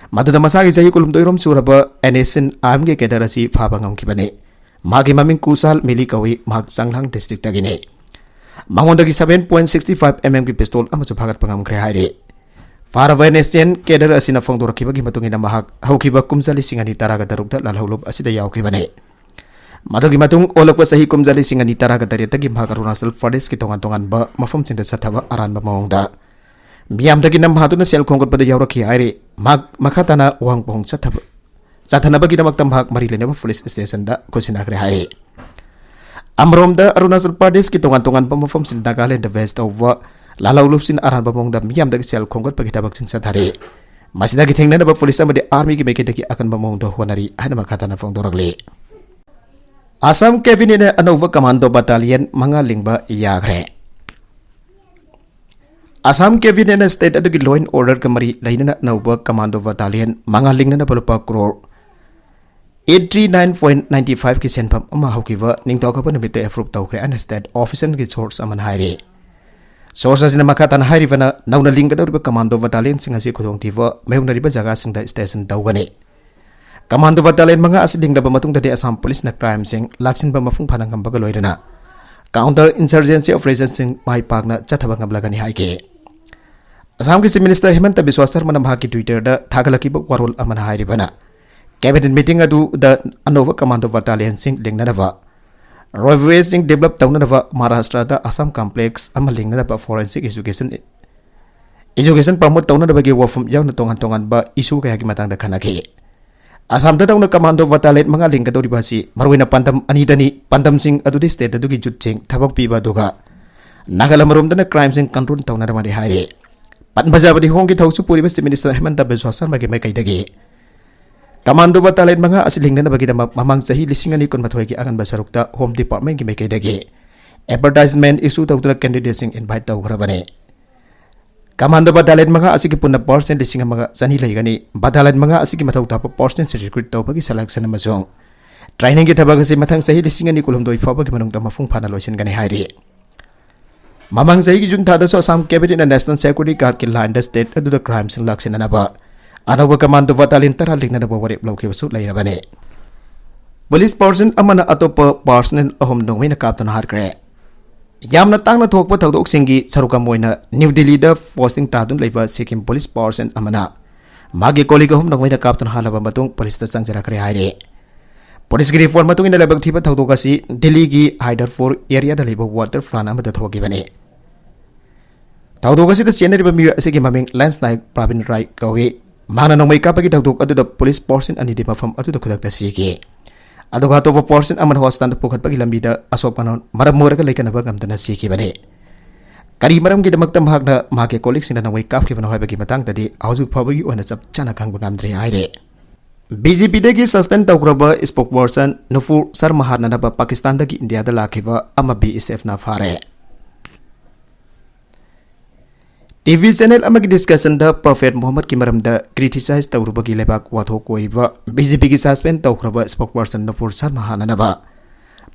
ꯃꯗꯨꯗ ꯃꯁꯥꯒꯤ ꯆꯍꯤ ꯀꯨꯟꯍꯨꯝꯗꯣꯏ ꯔꯣꯝ ꯁꯨꯔꯕ NSCN-IM-ꯒꯤ cadre ꯑꯁꯤ ꯐꯥꯕ ꯉꯝꯈꯤꯕꯅꯤ꯫ ꯃꯍꯥꯛꯀꯤ ꯃꯃꯤꯡ ꯀꯨꯁꯥꯜ ꯃꯤꯂꯤ ꯀꯧꯏ꯫ ꯃꯍꯥꯛ ꯆꯥꯡꯂꯥꯡ district-ꯇꯒꯤꯅꯤ꯫ ꯃꯉꯣꯟꯗꯒꯤ seven point six five mm-ꯒꯤ pistol ꯑꯃꯁꯨ ꯐꯥꯒꯠꯄ ꯉꯝꯈ꯭ꯔꯦ ꯍꯥꯏꯔꯤ꯫ ꯐꯥꯔꯕ NSCN cadre ꯑꯁꯤꯅ ꯐꯣꯡꯗꯣꯔꯛꯈꯤꯕꯒꯤ ꯃꯇꯨꯡ ꯏꯟꯅ, ꯃꯍꯥꯛ ꯍꯧꯈꯤꯕ ꯀꯨꯝꯖꯥ ꯂꯤꯁꯤꯡ ꯑꯅꯤ ꯇꯔꯥꯒ ꯇꯔꯨꯛꯇ ꯂꯥꯜꯍꯧꯂꯨꯞ ꯑꯁꯤꯗ ꯌꯥꯎꯈꯤꯕꯅꯤ꯫ ꯃꯗꯨꯒꯤ ꯃꯇꯨꯡ ꯑꯣꯜꯂꯛꯄ ꯆꯍꯤ ꯀꯨꯝꯖꯥ ꯂꯤꯁꯤꯡ ꯑꯅꯤ ꯇꯔꯥꯒ ꯇꯔꯦꯠꯇꯒꯤ ꯃꯍꯥꯛ ꯑꯔꯨꯅꯥꯆꯜ ꯄ꯭ꯔꯗꯦꯁꯀꯤ ꯇꯣꯉꯥꯟ ꯇꯣꯉꯥꯟꯕ ꯃꯐꯝꯁꯤꯡꯗ ꯆꯠꯊꯕ ꯑꯔꯥꯟꯕ ꯃꯑꯣꯡꯗ ꯃꯤꯌꯥꯝꯗꯒꯤ ꯅꯝ ꯍꯥꯗꯨꯅ ꯁꯦꯜ ꯈꯣꯝꯒꯠꯄꯗ ꯌꯥꯎꯔꯛꯈꯤ ꯍꯥꯏꯔꯤ꯫ ꯃꯍꯥꯛ ꯃꯈꯥ ꯇꯥꯅ ꯋꯥꯍꯪ ꯄꯥꯎꯍꯪ ꯆꯠꯊꯕ, ꯆꯠꯊꯅꯕꯒꯤꯗꯃꯛꯇ ꯃꯍꯥꯛ ꯃꯔꯤ ꯂꯩꯅꯕ police station-ꯗ ꯈꯨꯠꯁꯤꯟꯅꯈ꯭ꯔꯦ ꯍꯥꯏꯔꯤ꯫ ꯑꯃꯔꯣꯝꯗ, ꯑꯔꯨꯅꯥꯆꯜ ꯄ꯭ꯔꯗꯦꯁꯀꯤ ꯇꯣꯉꯥꯟ ꯇꯣꯉꯥꯟꯕ ꯃꯐꯝꯁꯤꯡꯗ ꯅꯥꯒꯥꯂꯦꯟꯗ base ꯇꯧꯕ ꯂꯥꯜꯍꯧꯂꯨꯞꯁꯤꯡꯅ ꯑꯔꯥꯟꯕ ꯃꯑꯣꯡꯗ ꯃꯤꯌꯥꯝꯗꯒꯤ ꯁꯦꯜ ꯈꯣꯝꯒꯠꯄꯒꯤ ꯊꯕꯛꯁꯤꯡ ꯆꯠꯊꯔꯤ꯫ ꯃꯁꯤꯗꯒꯤ ꯊꯦꯡꯅꯅꯕ police ꯑꯃꯗꯤ army-ꯒꯤ ꯃꯥꯏꯀꯩꯗꯒꯤ ꯑꯀꯟꯕ ꯃꯑꯣꯡꯗ ꯍꯣꯠꯅꯔꯤ ꯍꯥꯏꯅ ꯃꯈꯥ ꯇꯥꯅ ꯐꯣꯡꯗꯣꯔꯛꯂꯤ꯫ ꯑꯁꯥꯝ cabinet-ꯅ ꯑꯅꯧꯕ commando battalion ꯃꯉꯥ ꯂꯤꯡꯕ ꯌꯥꯈ꯭ꯔꯦ꯫ ꯑꯁꯥꯝ cabinet-ꯅ state ꯑꯗꯨꯒꯤ law and order-ꯒ ꯃꯔꯤ ꯂꯩꯅꯅ ꯑꯅꯧꯕ commando battalion ꯃꯉꯥ ꯂꯤꯡꯅꯅꯕ ꯂꯨꯄꯥ crore eighty nine point ninety five-ꯀꯤ ꯁꯦꯟꯐꯝ ꯑꯃ ꯍꯧꯈꯤꯕ ꯅꯤꯡꯊꯧꯀꯥꯕ ꯅꯨꯃꯤꯠꯇ approve ꯇꯧꯈ꯭ꯔꯦ ꯍꯥꯏꯅ state official-ꯒꯤ source ꯑꯃꯅ ꯍꯥꯏꯔꯤ꯫ Source ꯑꯁꯤꯅ ꯃꯈꯥ ꯇꯥꯅ ꯍꯥꯏꯔꯤꯕꯅ, ꯅꯧꯅ ꯂꯤꯡꯒꯗꯧꯔꯤꯕ commando battalion-ꯁꯤꯡ ꯑꯁꯤ ꯈꯨꯗꯣꯡꯊꯤꯕ ꯃꯥꯌꯣꯛꯅꯔꯤꯕ ꯖꯒꯥꯁꯤꯡꯗ station ꯇꯧꯒꯅꯤ꯫ Commando battalion ꯃꯉꯥ ꯑꯁꯤ ꯂꯤꯡꯂꯕ ꯃꯇꯨꯡꯗꯗꯤ ꯑꯁꯥꯝ police-ꯅ crime-ꯁꯤꯡ ꯂꯥꯛꯁꯤꯟꯕ ꯃꯄꯨꯡ ꯐꯥꯅ ꯉꯝꯕꯒ ꯂꯣꯏꯅꯅ counter insurgency operation-ꯁꯤꯡ ꯃꯥꯏ ꯄꯥꯛꯅ ꯆꯠꯊꯕ ꯉꯝꯂꯒꯅꯤ ꯍꯥꯏꯈꯤ꯫ ꯑꯁꯥꯝꯒꯤ Chief Minister ꯍꯤꯃꯟꯇ ꯕꯤꯁ꯭ꯋꯥ ꯁꯔꯃꯅ ꯃꯍꯥꯛꯀꯤ Twitter-ꯗ ꯊꯥꯒꯠꯂꯛꯈꯤꯕ ꯋꯥꯔꯣꯜ ꯑꯃꯅ ꯍꯥꯏꯔꯤꯕꯅ, cabinet meeting ꯑꯗꯨꯗ ꯑꯅꯧꯕ commando battalion-ꯁꯤꯡ ꯂꯤꯡꯅꯅꯕ, railway-ꯁꯤꯡ develop ꯇꯧꯅꯅꯕ, ꯃꯍꯥꯔꯥꯁꯇ꯭ꯔꯗ Assam Complex ꯑꯃ ꯂꯤꯡꯅꯅꯕ forensic education, education promote ꯇꯧꯅꯅꯕꯒꯤ ꯋꯥꯐꯝ ꯌꯥꯎꯅ ꯇꯣꯉꯥꯟ ꯇꯣꯉꯥꯟꯕ issue ꯀꯌꯥꯒꯤ ꯃꯇꯥꯡꯗ ꯈꯟꯅꯈꯤ꯫ ꯑꯁꯥꯝꯗ ꯅꯧꯅ commando battalion ꯃꯉꯥ ꯂꯤꯡꯒꯗꯧꯔꯤꯕ ꯑꯁꯤ ꯃꯔꯨꯑꯣꯏꯅ ꯄꯥꯟꯗꯝ ꯑꯅꯤꯗꯅꯤ꯫ ꯄꯥꯟꯗꯝꯁꯤꯡ ꯑꯗꯨꯗꯤ state ꯑꯗꯨꯒꯤ youth-ꯁꯤꯡ ꯊꯕꯛ ꯄꯤꯕ, ꯑꯗꯨꯒ ꯅꯥꯒꯥꯂꯦꯟ ꯃꯔꯣꯝꯗꯅ crime-ꯁꯤꯡ control ꯇꯧꯅꯅꯕꯅꯤ ꯍꯥꯏꯔꯤ꯫ ꯄꯟꯕ ꯌꯥꯕꯗꯤ ꯍꯣꯝꯒꯤ ꯊꯕꯛꯁꯨ ꯄꯨꯔꯤꯕ Chief Minister ꯍꯤꯃꯟꯇ ꯕꯤꯁ꯭ꯋꯥ ꯁꯔꯃꯒꯤ ꯃꯥꯏꯀꯩꯗꯒꯤ Commando Battalion ꯃꯉꯥ ꯑꯁꯤ ꯂꯤꯡꯅꯅꯕꯒꯤꯗꯃꯛ ꯃꯃꯥꯡ ꯆꯍꯤ ꯂꯤꯁꯤꯡ ꯑꯅꯤ ꯀꯨꯟꯃꯥꯊꯣꯏꯒꯤ ꯑꯉꯟꯕ ꯁꯔꯨꯛꯇ Home Department ꯀꯤ ꯃꯥꯏꯀꯩꯗꯒꯤ advertisement issue ꯇꯧꯗꯨꯅ candidate ꯁꯤꯡ invite ꯇꯧꯈ꯭ꯔꯕꯅꯤ꯫ Commando Battalion ꯃꯉꯥ ꯑꯁꯤꯒꯤ ꯄꯨꯟꯅ personnel ꯂꯤꯁꯤꯡ ꯑꯃꯒ ꯆꯅꯤ ꯂꯩꯒꯅꯤ꯫ Battalion ꯃꯉꯥ ꯑꯁꯤꯒꯤ ꯃꯊꯧ ꯇꯥꯕ personnel ꯁꯤꯡ recruit ꯇꯧꯕꯒꯤ selection ꯑꯃꯁꯨꯡ training ꯒꯤ ꯊꯕꯛ ꯑꯁꯤ ꯃꯊꯪ ꯆꯍꯤ ꯂꯤꯁꯤꯡ ꯑꯅꯤ ꯀꯨꯟꯍꯨꯝꯗꯣꯏ ꯐꯥꯎꯕꯒꯤ ꯃꯅꯨꯡꯗ ꯃꯄꯨꯡ ꯐꯥꯅ ꯂꯣꯏꯁꯤꯟꯒꯅꯤ ꯍꯥꯏꯔꯤ꯫ ꯃꯃꯥꯡ ꯆꯍꯤꯒꯤ June ꯊꯥꯗꯁꯨ Assam Cabinet ꯅ National Security Guard ꯀꯤ line ꯗ state ꯑꯗꯨꯗ crime ꯁꯤꯡ ꯂꯥꯛꯁꯤꯟꯅꯅꯕ ꯑꯅꯧꯕ Commando Battalion ꯇꯔꯥ ꯂꯤꯡꯅꯅꯕ ꯋꯥꯔꯦꯞ ꯂꯧꯈꯤꯕꯁꯨ ꯂꯩꯔꯕꯅꯤ꯫ Police personnel ꯑꯃꯅ ꯑꯇꯣꯞꯄ personnel ꯑꯍꯨꯝ ꯅꯣꯡꯃꯩꯅ ꯀꯥꯞꯇꯨꯅ ꯍꯥꯠꯈ꯭ꯔꯦ꯫ ꯌꯥꯝꯅ ꯇꯥꯡꯅ ꯊꯣꯛꯄ ꯊꯧꯗꯣꯛꯁꯤꯡꯒꯤ ꯁꯔꯨꯛ ꯑꯃ ꯑꯣꯏꯅ ꯅ꯭ꯌꯨ ꯗꯤꯜꯂꯤꯗ posting ꯇꯥꯗꯨꯅ ꯂꯩꯕ ꯁꯤꯛꯀꯤꯝ police personnel ꯑꯃꯅ ꯃꯥꯒꯤ colleague ꯑꯍꯨꯝ ꯅꯣꯡꯃꯩꯅ ꯀꯥꯞꯇꯨꯅ ꯍꯥꯠꯂꯕ ꯃꯇꯨꯡ police ꯇ ꯆꯪꯖꯔꯛꯈ꯭ꯔꯦ ꯍꯥꯏꯔꯤ꯫ Police ꯀꯤ report ꯃꯇꯨꯡ ꯏꯟꯅ ꯂꯥꯏꯕꯛ ꯊꯤꯕ ꯊꯧꯗꯣꯛ ꯑꯁꯤ ꯗꯤꯜꯂꯤꯒꯤ ꯍꯥꯏꯗꯔꯄꯨꯔ area ꯗ ꯂꯩꯕ water plant ꯑꯃꯗ ꯊꯣꯛꯈꯤꯕꯅꯤ꯫ ꯊꯧꯗꯣꯛ ꯑꯁꯤꯗ ꯆꯦꯟꯅꯔꯤꯕ ꯃꯤꯑꯣꯏ ꯑꯁꯤꯒꯤ ꯃꯃꯤꯡ ꯂꯦꯟꯁ ꯅꯥꯏꯛ ꯄ꯭ꯔꯥꯕꯤꯟ ꯔꯥꯏ ꯀꯧꯏ꯫ ꯃꯍꯥꯛꯅ ꯅꯣꯡꯃꯩ ꯀꯥꯞꯄꯒꯤ ꯊꯧꯗꯣꯛ ꯑꯗꯨꯗ police personnel ꯑꯅꯤꯗꯤ ꯃꯐꯝ ꯑꯗꯨꯗ ꯈꯨꯗꯛꯇ ꯁꯤꯈꯤ꯫ ꯑꯗꯨꯒ ꯑꯇꯣꯞꯄ personnel ꯑꯃꯅ hospital ꯗ ꯄꯨꯈꯠꯄꯒꯤ ꯂꯝꯕꯤꯗ ꯑꯁꯣꯛ ꯑꯅꯥ ꯃꯔꯝ ꯑꯣꯏꯔꯒ ꯂꯩꯈꯠꯅꯕ ꯉꯝꯗꯅ ꯁꯤꯈꯤꯕꯅꯤ꯫ ꯀꯔꯤ ꯃꯔꯝꯒꯤꯗꯃꯛꯇ ꯃꯍꯥꯛꯅ ꯃꯍꯥꯛꯀꯤ colleague ꯁꯤꯡꯗ ꯅꯣꯡꯃꯩ ꯀꯥꯞꯈꯤꯕꯅꯣ ꯍꯥꯏꯕꯒꯤ ꯃꯇꯥꯡꯗꯗꯤ ꯍꯧꯖꯤꯛ ꯐꯥꯎꯕꯒꯤ ꯑꯣꯏꯅ ꯆꯞ ꯆꯥꯅ ꯈꯪꯕ ꯉꯝꯗ꯭ꯔꯤ ꯍꯥꯏꯔꯤ꯫ ꯕꯤ ꯖꯦ ꯄꯤ ꯗꯒꯤ suspend ꯇꯧꯈ꯭ꯔꯕ spokesperson ꯅꯨꯄꯨꯔ ꯁꯔꯃ ꯍꯥꯠꯅꯅꯕ ꯄꯥꯀꯤꯁꯇꯥꯟꯗꯒꯤ ꯏꯟꯗꯤꯌꯥꯗ ꯂꯥꯛꯈꯤꯕ ꯑꯃ ꯕꯤ ꯑꯦꯁ ꯑꯦꯐꯅ ꯐꯥꯔꯦ꯫ ꯇꯤ ꯚꯤ channel ꯑꯃꯒꯤ discussion ꯗ Prophet ꯃꯨꯍꯝꯃꯗꯀꯤ ꯃꯔꯝꯗ criticize ꯇꯧꯔꯨꯕꯒꯤ ꯂꯩꯕꯥꯛ ꯋꯥꯊꯣꯛ ꯑꯣꯏꯔꯤꯕ ꯕꯤ ꯖꯦ ꯄꯤꯒꯤ suspend ꯇꯧꯈ꯭ꯔꯕ spokesperson ꯅꯨꯄꯨꯔ ꯁꯔꯃ ꯍꯥꯠꯅꯅꯕ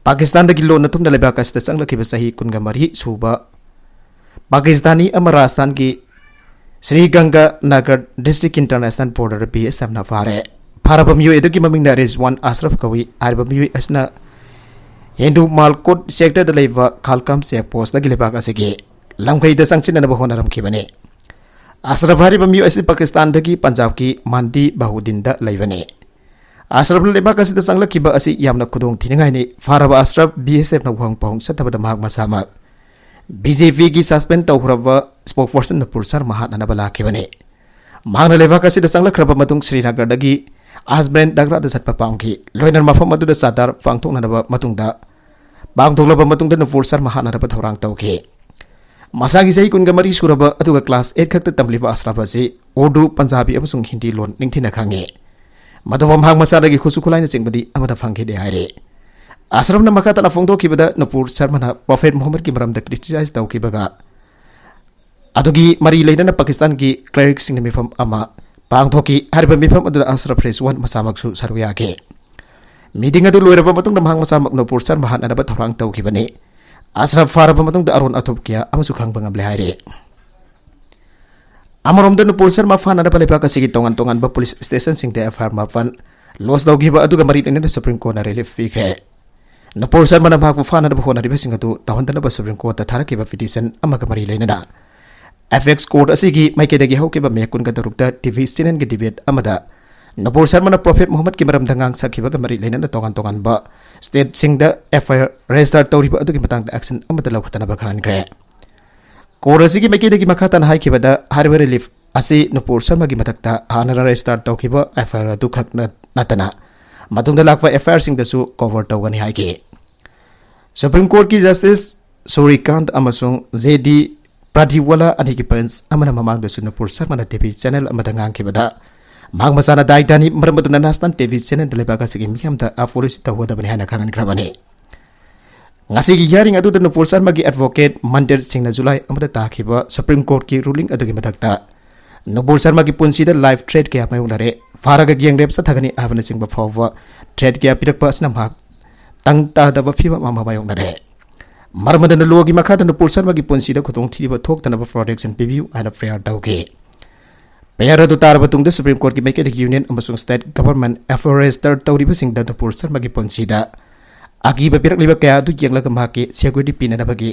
ꯄꯥꯀꯤꯁꯇꯥꯟꯗꯒꯤ ꯂꯣꯟꯅ ꯊꯨꯝꯅ ꯂꯩꯕꯥꯛ ꯑꯁꯤꯗ ꯆꯪꯂꯛꯈꯤꯕ ꯆꯍꯤ ꯀꯨꯟꯒ ꯃꯔꯤ ꯁꯨꯕ ꯄꯥꯀꯤꯁꯇꯥꯅꯤ ꯑꯃ ꯔꯥꯖꯁꯊꯥꯟꯒꯤ ꯁ꯭ꯔꯤ ꯒꯪꯒꯥ Nagar district international border B S ꯑꯦꯐꯅ ꯐꯥꯔꯦ꯫ ꯐꯥꯔꯕ ꯃꯤꯑꯣꯏ ꯑꯗꯨꯒꯤ ꯃꯃꯤꯡꯅ ꯔꯤꯖꯋꯥꯟ ꯑꯁꯔꯐ ꯀꯧꯏ꯫ ꯍꯥꯏꯔꯤꯕ ꯃꯤꯑꯣꯏ ꯑꯁꯤꯅ ꯍꯤꯟꯗꯨ ꯃꯥꯜꯀꯣꯠ sector ꯗ ꯂꯩꯕ ꯈꯥꯜꯀꯥꯝ check post ꯇꯒꯤ ꯂꯩꯕꯥꯛ ꯑꯁꯤꯒꯤ ꯂꯝꯈꯩꯗ ꯆꯪꯁꯤꯟꯅꯅꯕ ꯍꯣꯠꯅꯔꯝꯈꯤꯕꯅꯤ꯫ ꯑꯁꯔꯐ ꯍꯥꯏꯔꯤꯕ ꯃꯤꯑꯣꯏ ꯑꯁꯤ ꯄꯥꯀꯤꯁꯇꯥꯟꯗꯒꯤ ꯄꯟꯖꯥꯕꯀꯤ ꯃꯥꯟꯗꯤ ꯕꯍꯨꯗꯤꯟꯗ ꯂꯩꯕꯅꯤ꯫ ꯑꯁꯔꯐꯅ ꯂꯩꯕꯥꯛ ꯑꯁꯤꯗ ꯆꯪꯂꯛꯈꯤꯕ ꯑꯁꯤ ꯌꯥꯝꯅ ꯈꯨꯗꯣꯡ ꯊꯤꯅꯤꯡꯉꯥꯏꯅꯤ꯫ ꯐꯥꯔꯕ ꯑꯁꯔꯐ ꯕꯤ ꯑꯦꯁ ꯑꯦꯐꯅ ꯋꯥꯍꯪ ꯄꯥꯎꯍꯪ ꯆꯠꯊꯕꯗ ꯃꯍꯥꯛ ꯃꯁꯥꯃꯛ ꯕꯤ ꯖꯦ ꯄꯤꯒꯤ suspend ꯇꯧꯈ꯭ꯔꯕ spokesperson ꯅꯨꯄꯨꯔ ꯁꯔꯃ ꯍꯥꯠꯅꯅꯕ ꯂꯥꯛꯈꯤꯕꯅꯤ꯫ ꯃꯍꯥꯛꯅ ꯂꯩꯕꯥꯛ ꯑꯁꯤꯗ ꯆꯪꯂꯛꯈ꯭ꯔꯕ ꯃꯇꯨꯡ ꯁ꯭ꯔꯤꯅꯒꯔꯗꯒꯤ ꯑꯖꯃꯦꯔ ꯗꯒ꯭ꯔꯥꯗ ꯆꯠꯄ ꯄꯥꯝꯈꯤ꯫ ꯂꯣꯏꯅꯅ ꯃꯐꯝ ꯑꯗꯨꯗ ꯆꯥꯗꯥꯔ ꯄꯥꯡꯊꯣꯛꯅꯅꯕ ꯃꯇꯨꯡꯗ ꯄꯥꯡꯊꯣꯛꯂꯕ ꯃꯇꯨꯡꯗ ꯅꯨꯄꯨꯔ ꯁꯔꯃ ꯍꯥꯠꯅꯅꯕ ꯊꯧꯔꯥꯡ ꯇꯧꯈꯤ꯫ ꯃꯁꯥꯒꯤ ꯆꯍꯤ ꯀꯨꯟꯒ ꯃꯔꯤ ꯁꯨꯔꯕ ꯑꯗꯨꯒ class eight ꯈꯛꯇ ꯇꯝꯂꯤꯕ ꯑꯁꯔꯐ ꯑꯁꯤ ꯎꯔꯗꯨ, ꯄꯟꯖꯥꯕꯤ ꯑꯃꯁꯨꯡ ꯍꯤꯟꯗꯤ ꯂꯣꯟ ꯅꯤꯡꯊꯤꯅ ꯈꯪꯏ꯫ ꯃꯗꯨꯕꯨ ꯃꯍꯥꯛ ꯃꯁꯥꯗꯒꯤ ꯈꯨꯠꯁꯨ ꯈꯨꯠꯂꯥꯏꯅꯆꯤꯡꯕꯗꯤ ꯑꯃꯠꯇ ꯐꯪꯈꯤꯗꯦ ꯍꯥꯏꯔꯤ꯫ ꯑꯁ꯭ꯔꯐꯅ ꯃꯈꯥ ꯇꯥꯅ ꯐꯣꯡꯗꯣꯛꯈꯤꯕꯗ, ꯅꯨꯄꯨꯔ ꯁꯔꯃꯅ ꯄ꯭ꯔꯣꯐꯦꯠ ꯃꯨꯍꯝꯃꯗꯀꯤ ꯃꯔꯝꯗ ꯀ꯭ꯔꯤꯇꯤꯁꯥꯏꯖ ꯇꯧꯈꯤꯕꯒ ꯑꯗꯨꯒꯤ ꯃꯔꯤ ꯂꯩꯅꯅ ꯄꯥꯀꯤꯁꯇꯥꯟꯒꯤ ꯀ꯭ꯂꯦꯔꯤꯛꯁꯤꯡꯅ ꯃꯤꯐꯝ ꯑꯃ ꯄꯥꯡꯊꯣꯛꯈꯤ꯫ ꯍꯥꯏꯔꯤꯕ ꯃꯤꯐꯝ ꯑꯗꯨꯗ ꯑꯁ꯭ꯔꯐ ꯔꯤꯖꯋꯥꯟ ꯃꯁꯥꯃꯛꯁꯨ ꯁꯔꯨꯛ ꯌꯥꯈꯤ꯫ ꯃꯤꯇꯤꯡ ꯑꯗꯨ ꯂꯣꯏꯔꯕ ꯃꯇꯨꯡꯗ ꯃꯍꯥꯛ ꯃꯁꯥꯃꯛ ꯅꯨꯄꯨꯔ ꯁꯔꯃ ꯍꯥꯠꯅꯅꯕ ꯊꯧꯔꯥꯡ ꯇꯧꯈꯤꯕꯅꯤ꯫ ꯑꯁ꯭ꯔꯐ ꯐꯥꯔꯕ ꯃꯇꯨꯡꯗ ꯑꯔꯣꯟ ꯑꯊꯨꯞ ꯀꯌꯥ ꯑꯃꯁꯨ ꯈꯪꯕ ꯉꯝꯂꯦ ꯍꯥꯏꯔꯤ꯫ ꯑꯃꯔꯣꯝꯗ, ꯅꯨꯄꯨꯔ ꯁꯔꯃ ꯐꯥꯅꯅꯕ ꯂꯩꯕꯥꯛ ꯑꯁꯤꯒꯤ ꯇꯣꯉꯥꯟ ꯇꯣꯉꯥꯟꯕ ꯄꯨꯂꯤꯁ ꯁ꯭ꯇꯦꯁꯟꯁꯤꯡꯗ ꯑꯦꯐ ꯑꯥꯏ ꯑꯥꯔ ꯃꯥꯄꯟ ꯂꯣꯗꯖ ꯇꯧꯈꯤꯕ ꯑꯗꯨꯒ ꯃꯔꯤ ꯂꯩꯅꯅ ꯁꯨꯄ꯭ꯔꯤꯝ ꯀꯣꯔꯠꯅ ꯔꯤꯂꯤꯐ ꯄꯤꯈ꯭ꯔꯦ꯫ ꯅꯨꯄꯨꯔ ꯁꯔꯃꯅ ꯃꯍꯥꯛꯄꯨ ꯐꯥꯅꯅꯕ ꯍꯣꯠꯅꯔꯤꯕꯁꯤꯡ ꯑꯗꯨ ꯇꯧꯍꯟꯗꯅꯕ ꯁꯨꯄ꯭ꯔꯤꯝ ꯀꯣꯔꯠꯇ ꯊꯥꯔꯛꯈꯤꯕ ꯄꯤꯇꯤꯁꯟ ꯑꯃꯒ ꯃꯔꯤ ꯂꯩꯅꯅ ꯑꯦꯄꯦꯛꯁ ꯀꯣꯔꯠ ꯑꯁꯤꯒꯤ ꯃꯥꯏꯀꯩꯗꯒꯤ ꯍꯧꯈꯤꯕ ꯃꯦ ꯀꯨꯟꯒ ꯇꯔꯨꯛꯇ ꯇꯤ ꯚꯤ ꯆꯦꯅꯦꯜꯒꯤ ꯗꯤꯕꯦꯠ ꯑꯃꯗ ꯅꯨꯄꯨꯔ ꯁꯔꯃꯅ ꯄ꯭ꯔꯣꯐꯦꯠ ꯃꯨꯍꯝꯃꯗꯀꯤ ꯃꯔꯝꯗ ꯉꯥꯡ ꯁꯛꯈꯤꯕꯒ ꯃꯔꯤ ꯂꯩꯅꯅ ꯇꯣꯉꯥꯟ ꯇꯣꯉꯥꯟꯕ ꯁ꯭ꯇꯦꯠꯁꯤꯡꯗ ꯑꯦꯐ ꯑꯥꯏ ꯑꯥꯔ ꯔꯦꯖꯤꯁꯇꯔ ꯇꯧꯔꯤꯕ ꯑꯗꯨꯒꯤ ꯃꯇꯥꯡꯗ ꯑꯦꯛꯁꯟ ꯑꯃꯠꯇ ꯂꯧꯈꯠꯇꯅꯕ ꯈꯪꯍꯟꯈ꯭ꯔꯦ꯫ ꯀꯣꯔꯠ ꯑꯁꯤꯒꯤ ꯃꯥꯏꯀꯩꯗꯒꯤ ꯃꯈꯥ ꯇꯥꯅ ꯍꯥꯏꯈꯤꯕꯗ, ꯍꯥꯏꯔꯤꯕ ꯔꯤꯂꯤꯐ ꯑꯁꯤ ꯅꯨꯄꯨꯔ ꯁꯔꯃꯒꯤ ꯃꯊꯛꯇ ꯍꯥꯟꯅꯅ ꯔꯦꯖꯤꯁꯇꯔ ꯇꯧꯈꯤꯕ ꯑꯦꯐ ꯑꯥꯏ ꯑꯥꯔ ꯑꯗꯨꯈꯛ ꯅꯠ-, ꯅꯠꯇꯅ ꯃꯇꯨꯡꯗ ꯂꯥꯛꯄ ꯑꯦꯐ ꯑꯥꯏ ꯑꯥꯔꯁꯤꯡꯗꯁꯨ ꯀꯣꯚꯔ ꯇꯧꯒꯅꯤ ꯍꯥꯏꯈꯤ꯫ ꯁꯨꯄ꯭ꯔꯤꯝ ꯀꯣꯔꯠꯀꯤ ꯖꯁꯇꯤꯁ ꯁꯨꯔꯤꯀꯥꯟꯠ ꯑꯃꯁꯨꯡ ꯖꯦ ꯗꯤ ꯄ꯭ꯔꯗꯤꯋꯥꯂꯥ ꯑꯅꯤꯒꯤ ꯕꯦꯟꯆ ꯑꯃꯅ ꯃꯃꯥꯡꯗꯁꯨ ꯅꯨꯄꯨꯔ ꯁꯔꯃꯅ ꯇꯤ ꯚꯤ ꯆꯦꯅꯦꯜ ꯑꯃꯗ ꯉꯥꯡꯈꯤꯕꯗ, ꯃꯍꯥꯛ ꯃꯁꯥꯅ ꯗꯥꯏꯇꯅꯤ, ꯃꯔꯝ ꯑꯗꯨꯅ ꯅꯦꯁꯅꯦꯜ ꯇꯤ ꯚꯤ ꯆꯦꯅꯦꯜꯗ ꯂꯩꯕꯥꯛ ꯑꯁꯤꯒꯤ ꯃꯤꯌꯥꯝꯗ ꯑꯦꯄꯣꯂꯣꯖꯤ ꯇꯧꯒꯗꯕꯅꯤ ꯍꯥꯏꯅ ꯈꯪꯍꯟꯈ꯭ꯔꯕꯅꯤ꯫ ꯉꯁꯤꯒꯤ ꯍꯤꯌꯥꯔꯤꯡ ꯑꯗꯨꯗ ꯅꯨꯄꯨꯔ ꯁꯔꯃꯒꯤ ꯑꯦꯗꯚꯣꯀꯦꯠ ꯃꯟꯗꯤꯔ ꯁꯤꯡꯅ ꯖꯨꯂꯥꯏ ꯑꯃꯗ ꯇꯥꯈꯤꯕ ꯁꯨꯄ꯭ꯔꯤꯝ ꯀꯣꯔꯠꯀꯤ ꯔꯨꯂꯤꯡ ꯑꯗꯨꯒꯤ ꯃꯊꯛꯇ ꯅꯨꯄꯨꯔ ꯁꯔꯃꯒꯤ ꯄꯨꯟꯁꯤꯗ ꯂꯥꯏꯐ ꯊ꯭ꯔꯦꯠ ꯀꯌꯥ ꯃꯥꯌꯣꯛꯅꯔꯦ, ꯐꯥꯔꯒ ꯒꯦꯡ ꯔꯦꯞ ꯆꯠꯊꯒꯅꯤ ꯍꯥꯏꯕꯅꯆꯤꯡꯕ ꯐꯥꯎꯕ ꯊ꯭ꯔꯦꯠ ꯀꯌꯥ ꯄꯤꯔꯛꯄ ꯑꯁꯤꯅ ꯃꯍꯥꯛ ꯇꯪ ꯇꯥꯗꯕ ꯐꯤꯕꯝ ꯑꯃ ꯃꯥꯌꯣꯛꯅꯔꯦ꯫ ꯃꯔꯝ ꯑꯗꯨꯅ ꯂꯣꯒꯤ ꯃꯈꯥꯗ ꯅꯨꯄꯨꯔ ꯁꯔꯃꯒꯤ ꯄꯨꯟꯁꯤꯗ ꯈꯨꯗꯣꯡꯊꯤꯕ ꯊꯣꯛꯇꯅꯕ ꯄ꯭ꯔꯣꯇꯦꯛꯁꯟ ꯄꯤꯕꯤꯌꯨ ꯍꯥꯏꯅ ꯄ꯭ꯔꯦꯌꯔ ꯇꯧꯈꯤ꯫ ꯄ꯭ꯔꯦꯌꯔ ꯑꯗꯨ ꯇꯥꯔꯕ ꯇꯨꯡꯗ ꯁꯨꯄ꯭ꯔꯤꯝ ꯀꯣꯔꯠꯀꯤ ꯃꯥꯏꯀꯩꯗꯒꯤ ꯌꯨꯅꯤꯌꯟ ꯑꯃꯁꯨꯡ ꯁ꯭ꯇꯦꯠ ꯒꯚꯔꯟꯃꯦꯟꯠ ꯑꯦꯐ ꯑꯥꯏ ꯑꯥꯔ ꯔꯦꯖꯤꯁꯇꯔ ꯇꯧꯔꯤꯕꯁꯤꯡꯗ ꯅꯨꯄꯨꯔ ꯁꯔꯃꯒꯤ ꯄꯨꯟꯁꯤꯗ ꯑꯀꯤꯕ ꯄꯤꯔꯛꯂꯤꯕ ꯀꯌꯥ ꯑꯗꯨ ꯌꯦꯡꯂꯒ ꯃꯍꯥꯛꯀꯤ ꯁꯦꯀ꯭ꯌꯨꯔꯤꯇꯤ ꯄꯤꯅꯅꯕꯒꯤ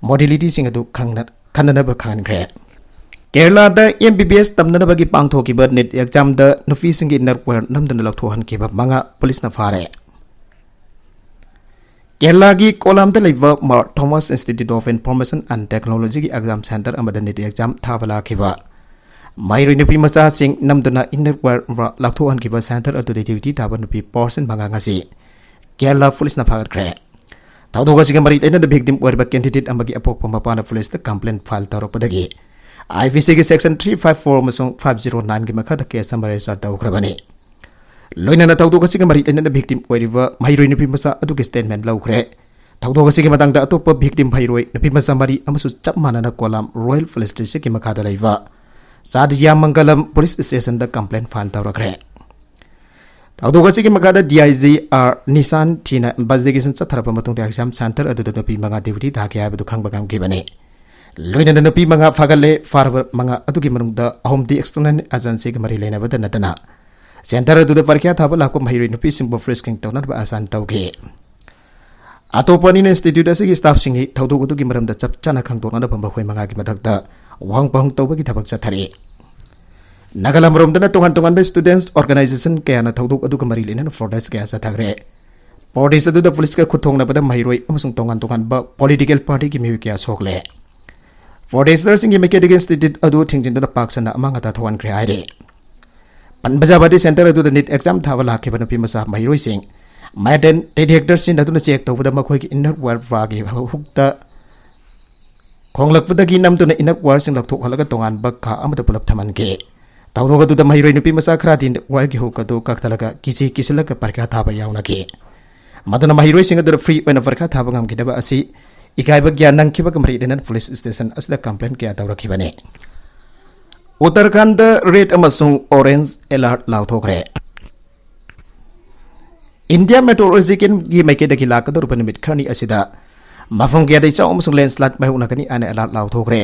ꯃꯣꯗꯦꯂꯤꯇꯤꯁꯤꯡ ꯑꯗꯨ ꯈꯪꯅ-, ꯈꯟꯅꯅꯕ ꯈꯪꯍꯟꯈ꯭ꯔꯦ꯫ ꯀꯦꯔꯂꯥꯗ ꯑꯦꯝ ꯕꯤ ꯕꯤ ꯑꯦꯁ ꯇꯝꯅꯅꯕꯒꯤ ꯄꯥꯡꯊꯣꯛꯈꯤꯕ ꯅꯤꯠ ꯑꯦꯛꯖꯥꯝꯗ ꯅꯨꯄꯤꯁꯤꯡꯒꯤ ꯏꯟꯅꯔ ꯋꯦꯌꯔ ꯅꯝꯗꯨꯅ ꯂꯧꯊꯣꯛꯍꯟꯈꯤꯕ ꯃꯉꯥ ꯄꯨꯂꯤꯁꯅ ꯐꯥꯔꯦ꯫ ꯀꯦꯔꯂꯥꯒꯤ ꯀꯣꯂꯥꯝꯗ ꯂꯩꯕ Mar Thomas institute of information and ꯇꯦꯛꯅꯣꯂꯣꯖꯤꯒꯤ ꯑꯦꯛꯖꯥꯝ ꯁꯦꯟꯇꯔ ꯑꯃꯗ ꯅꯤꯠ ꯑꯦꯛꯖꯥꯝ ꯊꯥꯕ ꯂꯥꯛꯈꯤꯕ ꯃꯍꯩꯔꯣꯏ ꯅꯨꯄꯤ ꯃꯆꯥꯁꯤꯡ ꯅꯝꯗꯨꯅ ꯏꯟꯅꯔ ꯋꯦꯌꯔ ꯂꯧꯊꯣꯛꯍꯟꯈꯤꯕ ꯁꯦꯟꯇꯔ ꯑꯗꯨꯗ ꯗ꯭ꯌꯨꯇꯤ ꯇꯥꯕ ꯅꯨꯄꯤ ꯄꯥꯔꯁꯟ ꯃꯉꯥ ꯉꯁꯤ ꯀꯦꯔꯂꯥ ꯄꯨꯂꯤꯁꯅ ꯐꯥꯒꯠꯈ꯭ꯔꯦ꯫ ꯊꯧꯗꯣꯛ ꯑꯁꯤꯒ ꯃꯔꯤ ꯂꯩꯅꯅ ꯚꯤꯛꯇꯤꯝ ꯑꯣꯏꯔꯤꯕ ꯀꯦꯟꯗꯤꯗꯦꯠ ꯑꯃꯒꯤ ꯑꯄꯣꯛꯄ ꯃꯄꯥꯅ ꯄꯨꯂꯤꯁꯇ ꯀꯝꯄ꯭ꯂꯦꯟ ꯐꯥꯏꯜ ꯇꯧꯔꯛꯄꯗꯒꯤ ꯑꯥꯏ ꯄꯤ ꯁꯤꯒꯤ ꯁꯦꯛꯁꯟ ꯊ꯭ꯔꯤ ꯐꯥꯏꯚ ꯐꯣꯔ ꯑꯃꯁꯨꯡ ꯐꯥꯏꯚ ꯖꯤꯔꯣ ꯅꯥꯏꯟꯒꯤ ꯃꯈꯥꯗ ꯀꯦꯁ ꯑꯃ ꯔꯦꯖꯤꯁꯇꯔ ꯇꯧꯈ꯭ꯔꯕꯅꯤ꯫ ꯂꯣꯏꯅꯅ ꯊꯧꯗꯣꯛ ꯑꯁꯤꯒ ꯃꯔꯤ ꯂꯩꯅꯅ victim ꯑꯣꯏꯔꯤꯕ ꯃꯍꯩꯔꯣꯏ ꯅꯨꯄꯤ ꯃꯆꯥ ꯑꯗꯨꯒꯤ statement ꯂꯧꯈ꯭ꯔꯦ꯫ ꯊꯧꯗꯣꯛ ꯑꯁꯤꯒꯤ ꯃꯇꯥꯡꯗ ꯑꯇꯣꯞꯄ victim ꯃꯍꯩꯔꯣꯏ ꯅꯨꯄꯤ ꯃꯆꯥ ꯃꯔꯤ ꯑꯃꯁꯨ ꯆꯞ ꯃꯥꯟꯅꯅ ꯀꯣꯂꯥꯝ Royal Police Districtꯀꯤ ꯃꯈꯥꯗ ꯂꯩꯕ ꯆꯥꯗꯤꯌꯥ ꯃꯪꯒꯂꯝ Police Stationꯗ complaint file ꯇꯧꯔꯛꯈ꯭ꯔꯦ꯫ ꯊꯧꯗꯣꯛ ꯑꯁꯤꯒꯤ ꯃꯈꯥꯗ D I G R Nissan ꯊꯤꯅ investigation ꯆꯠꯊꯔꯕ ꯃꯇꯨꯡꯗ exam center ꯑꯗꯨꯗ ꯅꯨꯄꯤ ꯃꯉꯥ duty ꯊꯥꯈꯤ ꯍꯥꯏꯕꯗꯨ ꯈꯪꯕ ꯉꯝꯈꯤꯕꯅꯤ꯫ ꯂꯣꯏꯅꯅ ꯅꯨꯄꯤ ꯃꯉꯥ ꯐꯥꯒꯠꯂꯦ꯫ ꯐꯥꯔꯕ ꯃꯉꯥ ꯑꯗꯨꯒꯤ ꯃꯅꯨꯡꯗ ꯑꯍꯨꯝꯗꯤ external agencyꯒ ꯃꯔꯤ ꯂꯩꯅꯕꯗ ꯅꯠꯇꯅ center ꯑꯗꯨꯗ ꯄꯔꯤꯈ꯭ꯌꯥ ꯊꯥꯕ ꯂꯥꯛꯄ ꯃꯍꯩꯔꯣꯏ ꯅꯨꯄꯤꯁꯤꯡꯕꯨ frisking ꯇꯧꯅꯅꯕ ꯑꯁꯥꯏꯟ ꯇꯧꯈꯤ꯫ ꯑꯇꯣꯞꯄ ꯑꯅꯤꯅ institute ꯑꯁꯤꯒꯤ staffꯁꯤꯡꯒꯤ ꯊꯧꯗꯣꯛ ꯑꯗꯨꯒꯤ ꯃꯔꯝꯗ ꯆꯞ ꯆꯥꯅ ꯈꯪꯗꯣꯛꯅꯅꯕ ꯃꯈꯣꯏ ꯃꯉꯥꯒꯤ ꯃꯊꯛꯇ ꯋꯥꯍꯪ ꯄꯥꯎꯍꯪ ꯇꯧꯕꯒꯤ ꯊꯕꯛ ꯆꯠꯊꯔꯤ꯫ ꯅꯥꯒꯥꯂꯝ ꯔꯣꯝꯗꯅ ꯇꯣꯉꯥꯟ ꯇꯣꯉꯥꯟꯕ students organization ꯀꯌꯥꯅ ꯊꯧꯗꯣꯛ ꯑꯗꯨꯒ ꯃꯔꯤ ꯂꯩꯅꯅ protest ꯀꯌꯥ ꯆꯠꯊꯈ꯭ꯔꯦ꯫ Protest ꯑꯗꯨꯗ ꯄꯨꯂꯤꯁꯀ ꯈꯨꯠ ꯊꯣꯡꯅꯕꯗ ꯃꯍꯩꯔꯣꯏ ꯑꯃꯁꯨꯡ ꯇꯣꯉꯥꯟ ꯇꯣꯉꯥꯟꯕ political partyꯒꯤ ꯃꯤꯑꯣꯏ ꯀꯌꯥ ꯁꯣꯛꯂꯦ꯫ Protesterꯁꯤꯡꯒꯤ ꯃꯥꯏꯀꯩꯗꯒꯤ institute ꯑꯗꯨ ꯊꯤꯡꯖꯤꯟꯗꯨꯅ ꯄꯥꯛ ꯁꯟꯅ ꯑꯃꯥꯡ ꯑꯇꯥ ꯊꯣꯛꯍꯟꯈ꯭ꯔꯦ ꯍꯥꯏꯔꯤ꯫ ꯄꯟꯕ ꯌꯥꯕꯗꯤ center ꯑꯗꯨꯗ NEET exam ꯊꯥꯕ ꯂꯥꯛꯈꯤꯕ ꯅꯨꯄꯤ ꯃꯆꯥ ꯃꯍꯩꯔꯣꯏꯁꯤꯡ metal detector ꯁꯤꯖꯤꯟꯅꯗꯨꯅ check ꯇꯧꯕꯗ ꯃꯈꯣꯏꯒꯤ inner wear bra ꯒꯤ ꯍꯨꯛꯇ ꯈꯣꯡꯂꯛꯄꯗꯒꯤ ꯅꯝꯗꯨꯅ inner wear ꯁꯤꯡ ꯂꯧꯊꯣꯛꯍꯜꯂꯒ ꯇꯣꯉꯥꯟꯕ ꯀꯥ ꯑꯃꯗ ꯄꯨꯂꯞ ꯊꯝꯍꯟꯈꯤ꯫ ꯊꯧꯗꯣꯛ ꯑꯗꯨꯗ ꯃꯍꯩꯔꯣꯏ ꯅꯨꯄꯤ ꯃꯆꯥ ꯈꯔꯗꯤ inner wear ꯒꯤ ꯍꯨꯛ ꯑꯗꯨ ꯀꯛꯊꯠꯂꯒ ꯀꯤꯁꯤ ꯀꯤꯁꯤꯜꯂꯒ ꯄꯔꯤꯈꯥ ꯊꯥꯕ ꯌꯥꯎꯅꯈꯤ꯫ ꯃꯗꯨꯅ ꯃꯍꯩꯔꯣꯏꯁꯤꯡ ꯑꯗꯨꯗ free ꯑꯣꯏꯅ ꯄꯔꯤꯈꯥ ꯊꯥꯕ ꯉꯝꯈꯤꯗꯕ ꯑꯁꯤ ꯏꯀꯥꯏꯕ ꯀꯌꯥ ꯅꯪꯈꯤꯕꯒ ꯃꯔꯤ ꯂꯩꯅꯅ police station ꯑꯁꯤꯗ complaint ꯀꯌꯥ ꯇꯧꯔꯛꯈꯤꯕꯅꯤ꯫ ꯎꯠꯇꯔꯈꯟꯗ red ꯑꯃꯁꯨꯡ orange alert ꯂꯥꯎꯊꯣꯛꯈ꯭ꯔꯦ꯫ India Meteorological ꯒꯤ ꯃꯥꯏꯀꯩꯗꯒꯤ ꯂꯥꯛꯀꯗꯧꯔꯤꯕ ꯅꯨꯃꯤꯠ ꯈꯔꯅꯤ ꯑꯁꯤꯗ ꯃꯐꯝ ꯀꯌꯥꯗ ꯏꯆꯥꯎ ꯑꯃꯁꯨꯡ landslide ꯃꯥꯌꯣꯛꯅꯒꯅꯤ ꯍꯥꯏꯅ alert ꯂꯥꯎꯊꯣꯛꯈ꯭ꯔꯦ꯫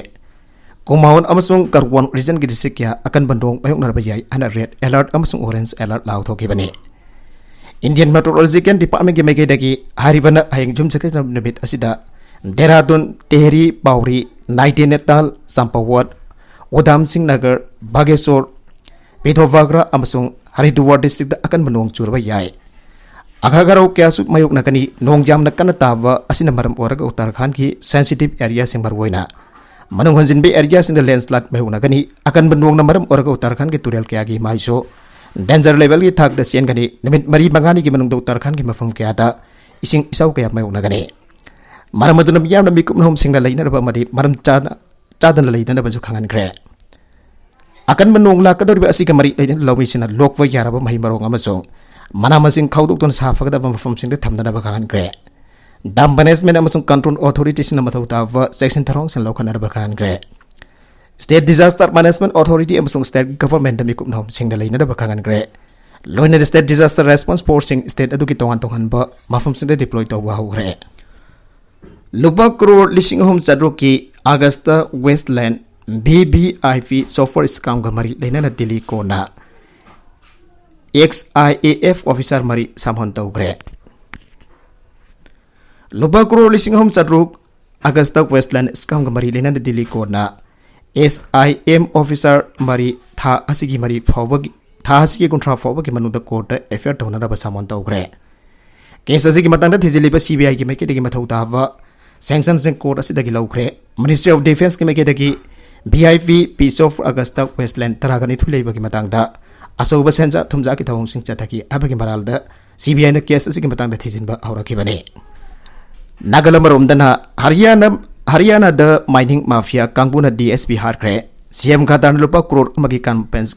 ꯀꯨꯃꯥꯎꯟ ꯑꯃꯁꯨꯡ ꯀꯔꯋꯣꯟ region ꯒꯤ district ꯀꯌꯥ ꯑꯀꯟꯕ ꯅꯣꯡ ꯃꯥꯌꯣꯛꯅꯔꯕ ꯌꯥꯏ ꯍꯥꯏꯅ red alert ꯑꯃꯁꯨꯡ orange alert ꯂꯥꯎꯊꯣꯛꯈꯤꯕꯅꯤ꯫ Indian Meteorological Department ꯀꯤ ꯃꯥꯏꯀꯩꯗꯒꯤ ꯍꯥꯏꯔꯤꯕꯅ ꯍꯌꯦꯡ ꯌꯨꯝꯁꯀꯩꯁ ꯅꯨꯃꯤꯠ ꯑꯁꯤꯗ ꯗꯦꯍꯔꯥꯗꯨꯟ, ꯇꯦꯍꯔꯤ, ꯄꯥꯎꯔꯤ, ꯅꯥꯏꯇꯤꯅꯦꯇꯥꯜ, ꯆꯝꯄꯥꯋꯠ, ꯎꯙꯥꯝ ꯁꯤꯡ ꯅꯒꯔ, ꯕꯥꯒꯦꯁꯣꯔ, ꯄꯤꯊꯣꯚꯥꯒ꯭ꯔꯥ ꯑꯃꯁꯨꯡ ꯍꯔꯤꯗꯨꯋꯥꯔ district ꯇ ꯑꯀꯟꯕ ꯅꯣꯡ ꯆꯨꯔꯕ ꯌꯥꯏ꯫ ꯑꯈꯥ ꯑꯔꯥꯎ ꯀꯌꯥꯁꯨ ꯃꯥꯌꯣꯛꯅꯒꯅꯤ꯫ ꯅꯣꯡ ꯌꯥꯝꯅ ꯀꯟꯅ ꯇꯥꯕ ꯑꯁꯤꯅ ꯃꯔꯝ ꯑꯣꯏꯔꯒ ꯎꯠꯇꯔꯈꯟꯗꯒꯤ sensitive area ꯁꯤꯡ, ꯃꯔꯨꯑꯣꯏꯅ ꯃꯅꯨꯡ ꯍꯟꯖꯤꯟꯕ area ꯁꯤꯡꯗ landslide ꯃꯥꯌꯣꯛꯅꯒꯅꯤ꯫ ꯑꯀꯟꯕ ꯅꯣꯡꯅ ꯃꯔꯝ ꯑꯣꯏꯔꯒ ꯎꯠꯇꯔꯈꯟꯗꯒꯤ ꯇꯨꯔꯦꯜ ꯀꯌꯥꯒꯤ ꯏꯃꯥꯏꯁꯨ danger level ꯒꯤ ꯊꯥꯛꯇ ꯆꯦꯟꯒꯅꯤ꯫ ꯅꯨꯃꯤꯠ ꯃꯔꯤ ꯃꯉꯥꯅꯤꯒꯤ ꯃꯅꯨꯡꯗ ꯎꯠꯇꯔꯈꯟꯗꯒꯤ ꯃꯐꯝ ꯀꯌꯥꯗ ꯏꯁꯤꯡ ꯏꯆꯥꯎ ꯀꯌꯥ ꯃꯥꯌꯣꯛꯅꯒꯅꯤ꯫ ꯃꯔꯝ ꯑꯗꯨꯅ ꯃꯤꯌꯥꯝꯅ ꯃꯤꯀꯨꯞ ꯅꯍꯨꯝꯁꯤꯡꯅ ꯂꯩꯅꯅꯕ ꯑꯃꯗꯤ ꯃꯔꯝ ꯆꯥꯅ, ꯆꯥꯗꯅ ꯂꯩꯅꯅꯕꯁꯨ ꯈꯪꯍꯟꯈ꯭ꯔꯦ꯫ ꯑꯀꯟꯕ ꯅꯣꯡ ꯂꯥꯛꯀꯗꯧꯔꯤꯕ ꯑꯁꯤꯒ ꯃꯔꯤ ꯂꯩꯅꯅ ꯂꯧꯃꯤꯁꯤꯡꯅ ꯂꯣꯛꯄ ꯌꯥꯔꯕ ꯃꯍꯩ ꯃꯔꯣꯡ ꯑꯃꯁꯨꯡ ꯃꯅꯥ ꯃꯁꯤꯡ ꯈꯥꯎꯗꯣꯛꯇꯨꯅ ꯁꯥ ꯐꯒꯗꯕ ꯃꯐꯝꯁꯤꯡꯗ ꯊꯝꯅꯅꯕ ꯈꯪꯍꯟꯈ꯭ꯔꯦ꯫ Dam Management ꯑꯃꯁꯨꯡ Control Authorityꯁꯤꯡꯅ ꯃꯊꯧ ꯇꯥꯕ ꯆꯦꯛꯁꯤꯟ ꯊꯧꯔꯥꯡꯁꯤꯡ ꯂꯧꯈꯠꯅꯅꯕ ꯈꯪꯍꯟꯈ꯭ꯔꯦ꯫ State Disaster Management Authority ꯑꯃꯁꯨꯡ State Governmentꯇ ꯃꯤꯀꯨꯞ ꯅꯍꯨꯝꯁꯤꯡꯗ ꯂꯩꯅꯅꯕ ꯈꯪꯍꯟꯈ꯭ꯔꯦ꯫ ꯂꯣꯏꯅꯅ State Disaster Response Forceꯁꯤꯡ state ꯑꯗꯨꯒꯤ ꯇꯣꯉꯥꯟ ꯇꯣꯉꯥꯟꯕ ꯃꯐꯝꯁꯤꯡꯗ deploy ꯇꯧꯕ ꯍꯧꯈ꯭ꯔꯦ꯫ ꯂꯨꯄꯥ ꯀ꯭ꯔꯣꯔ ꯂꯤꯁꯤꯡ ꯑꯍꯨꯝ ꯆꯥꯇ꯭ꯔꯨꯛꯀꯤ Augusta Westland V V I P Chauffeur Scamꯒ ꯃꯔꯤ ꯂꯩꯅꯅ Delhi ꯀꯣꯔꯠꯅ X I A F officer ꯃꯔꯤ ꯁꯝꯍꯣꯟ ꯇꯧꯈ꯭ꯔꯦ꯫ ꯂꯨꯄꯥ ꯀ꯭ꯔꯣꯔ ꯂꯤꯁꯤꯡ ꯑꯍꯨꯝ ꯆꯥꯇ꯭ꯔꯨꯛ Augusta Westland Scamꯒ ꯃꯔꯤ ꯂꯩꯅꯅ Delhi ꯀꯣꯔꯠꯅ S I M officer ꯃꯔꯤ ꯊꯥ ꯑꯁꯤꯒꯤ ꯃꯔꯤ ꯐꯥꯎꯕꯒꯤ, ꯊꯥ ꯑꯁꯤꯒꯤ ꯀꯨꯟꯊ꯭ꯔꯥ ꯐꯥꯎꯕꯒꯤ ꯃꯅꯨꯡꯗ ꯀꯣꯔꯠꯇ F I R ꯇꯧꯅꯅꯕ ꯁꯃꯣꯟ ꯇꯧꯈ꯭ꯔꯦ꯫ Case ꯑꯁꯤꯒꯤ ꯃꯇꯥꯡꯗ ꯊꯤꯖꯤꯜꯂꯤꯕ C B Iꯒꯤ ꯃꯥꯏꯀꯩꯗꯒꯤ ꯃꯊꯧ ꯇꯥꯕ sanctionꯁꯤꯡ ꯀꯣꯔꯠ ꯑꯁꯤꯗꯒꯤ ꯂꯧꯈ꯭ꯔꯦ꯫ Ministry of Defenceꯀꯤ ꯃꯥꯏꯀꯩꯗꯒꯤ V I P Peace of Augusta Westland ꯇꯔꯥꯒ ꯅꯤꯊꯣꯏ ꯂꯩꯕꯒꯤ ꯃꯇꯥꯡꯗ ꯑꯆꯧꯕ ꯁꯦꯟꯖꯥ ꯊꯨꯝꯖꯥꯒꯤ ꯊꯧꯑꯣꯡꯁꯤꯡ ꯆꯠꯊꯈꯤ ꯍꯥꯏꯕꯒꯤ ꯃꯔꯥꯜꯗ C B Iꯅ case ꯑꯁꯤꯒꯤ ꯃꯇꯥꯡꯗ ꯊꯤꯖꯤꯟꯕ ꯍꯧꯔꯛꯈꯤꯕꯅꯤ꯫ ꯅꯥꯒꯥꯂꯦꯟ ꯑꯃꯔꯣꯝꯗꯅ ꯍꯔꯤꯌꯥꯅꯥ, ꯍꯔꯤꯌꯥꯅꯥꯗ mining mafia ꯀꯥꯡꯕꯨꯅ D S P ꯍꯥꯠꯈ꯭ꯔꯦ꯫ C M ꯈꯇꯥꯔꯅ ꯂꯨꯄꯥ ꯀ꯭ꯔꯣꯔ ꯑꯃꯒꯤ compens-,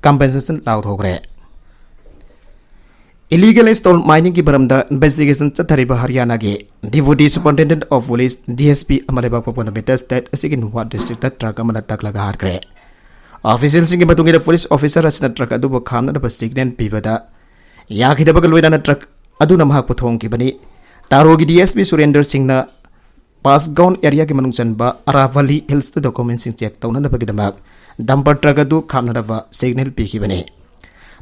compensation ꯂꯥꯎꯊꯣꯛꯈ꯭ꯔꯦ꯫ Illegal stone miningꯒꯤ ꯃꯔꯝꯗ investigation ꯆꯠꯊꯔꯤꯕ ꯍꯔꯤꯌꯥꯅꯥꯒꯤ Deputy Superintendent of Police, D S P, ꯑꯃ ꯂꯩꯕꯥꯛ ꯄꯣꯛꯄ ꯅꯨꯃꯤꯠꯇ state ꯑꯁꯤꯒꯤ ꯅꯨꯡꯋꯥ districtꯇ truck ꯑꯃꯅ ꯇꯛꯂꯒ ꯍꯥꯠꯈ꯭ꯔꯦ꯫ Officialꯁꯤꯡꯒꯤ ꯃꯇꯨꯡ ꯏꯟꯅ, police officer ꯑꯁꯤꯅ truck ꯑꯗꯨꯕꯨ ꯈꯥꯝꯅꯅꯕ signal ꯄꯤꯕꯗ ꯌꯥꯈꯤꯗꯕꯒ ꯂꯣꯏꯅꯅ truck ꯑꯗꯨꯅ ꯃꯍꯥꯛꯄꯨ ꯊꯣꯝꯈꯤꯕꯅꯤ꯫ ꯇꯥꯔꯣꯒꯤ D S P ꯁꯨꯔꯦꯟꯗꯔ ꯁꯤꯡꯅ ꯄꯥꯁꯒꯥꯎꯟ areaꯒꯤ ꯃꯅꯨꯡ ꯆꯟꯕ ꯑꯔꯥꯚꯂꯤ Hillsꯇ documentꯁꯤꯡ check ꯇꯧꯅꯅꯕꯒꯤꯗꯃꯛ dumper truck ꯑꯗꯨ ꯈꯥꯝꯅꯅꯕ signal ꯄꯤꯈꯤꯕꯅꯤ꯫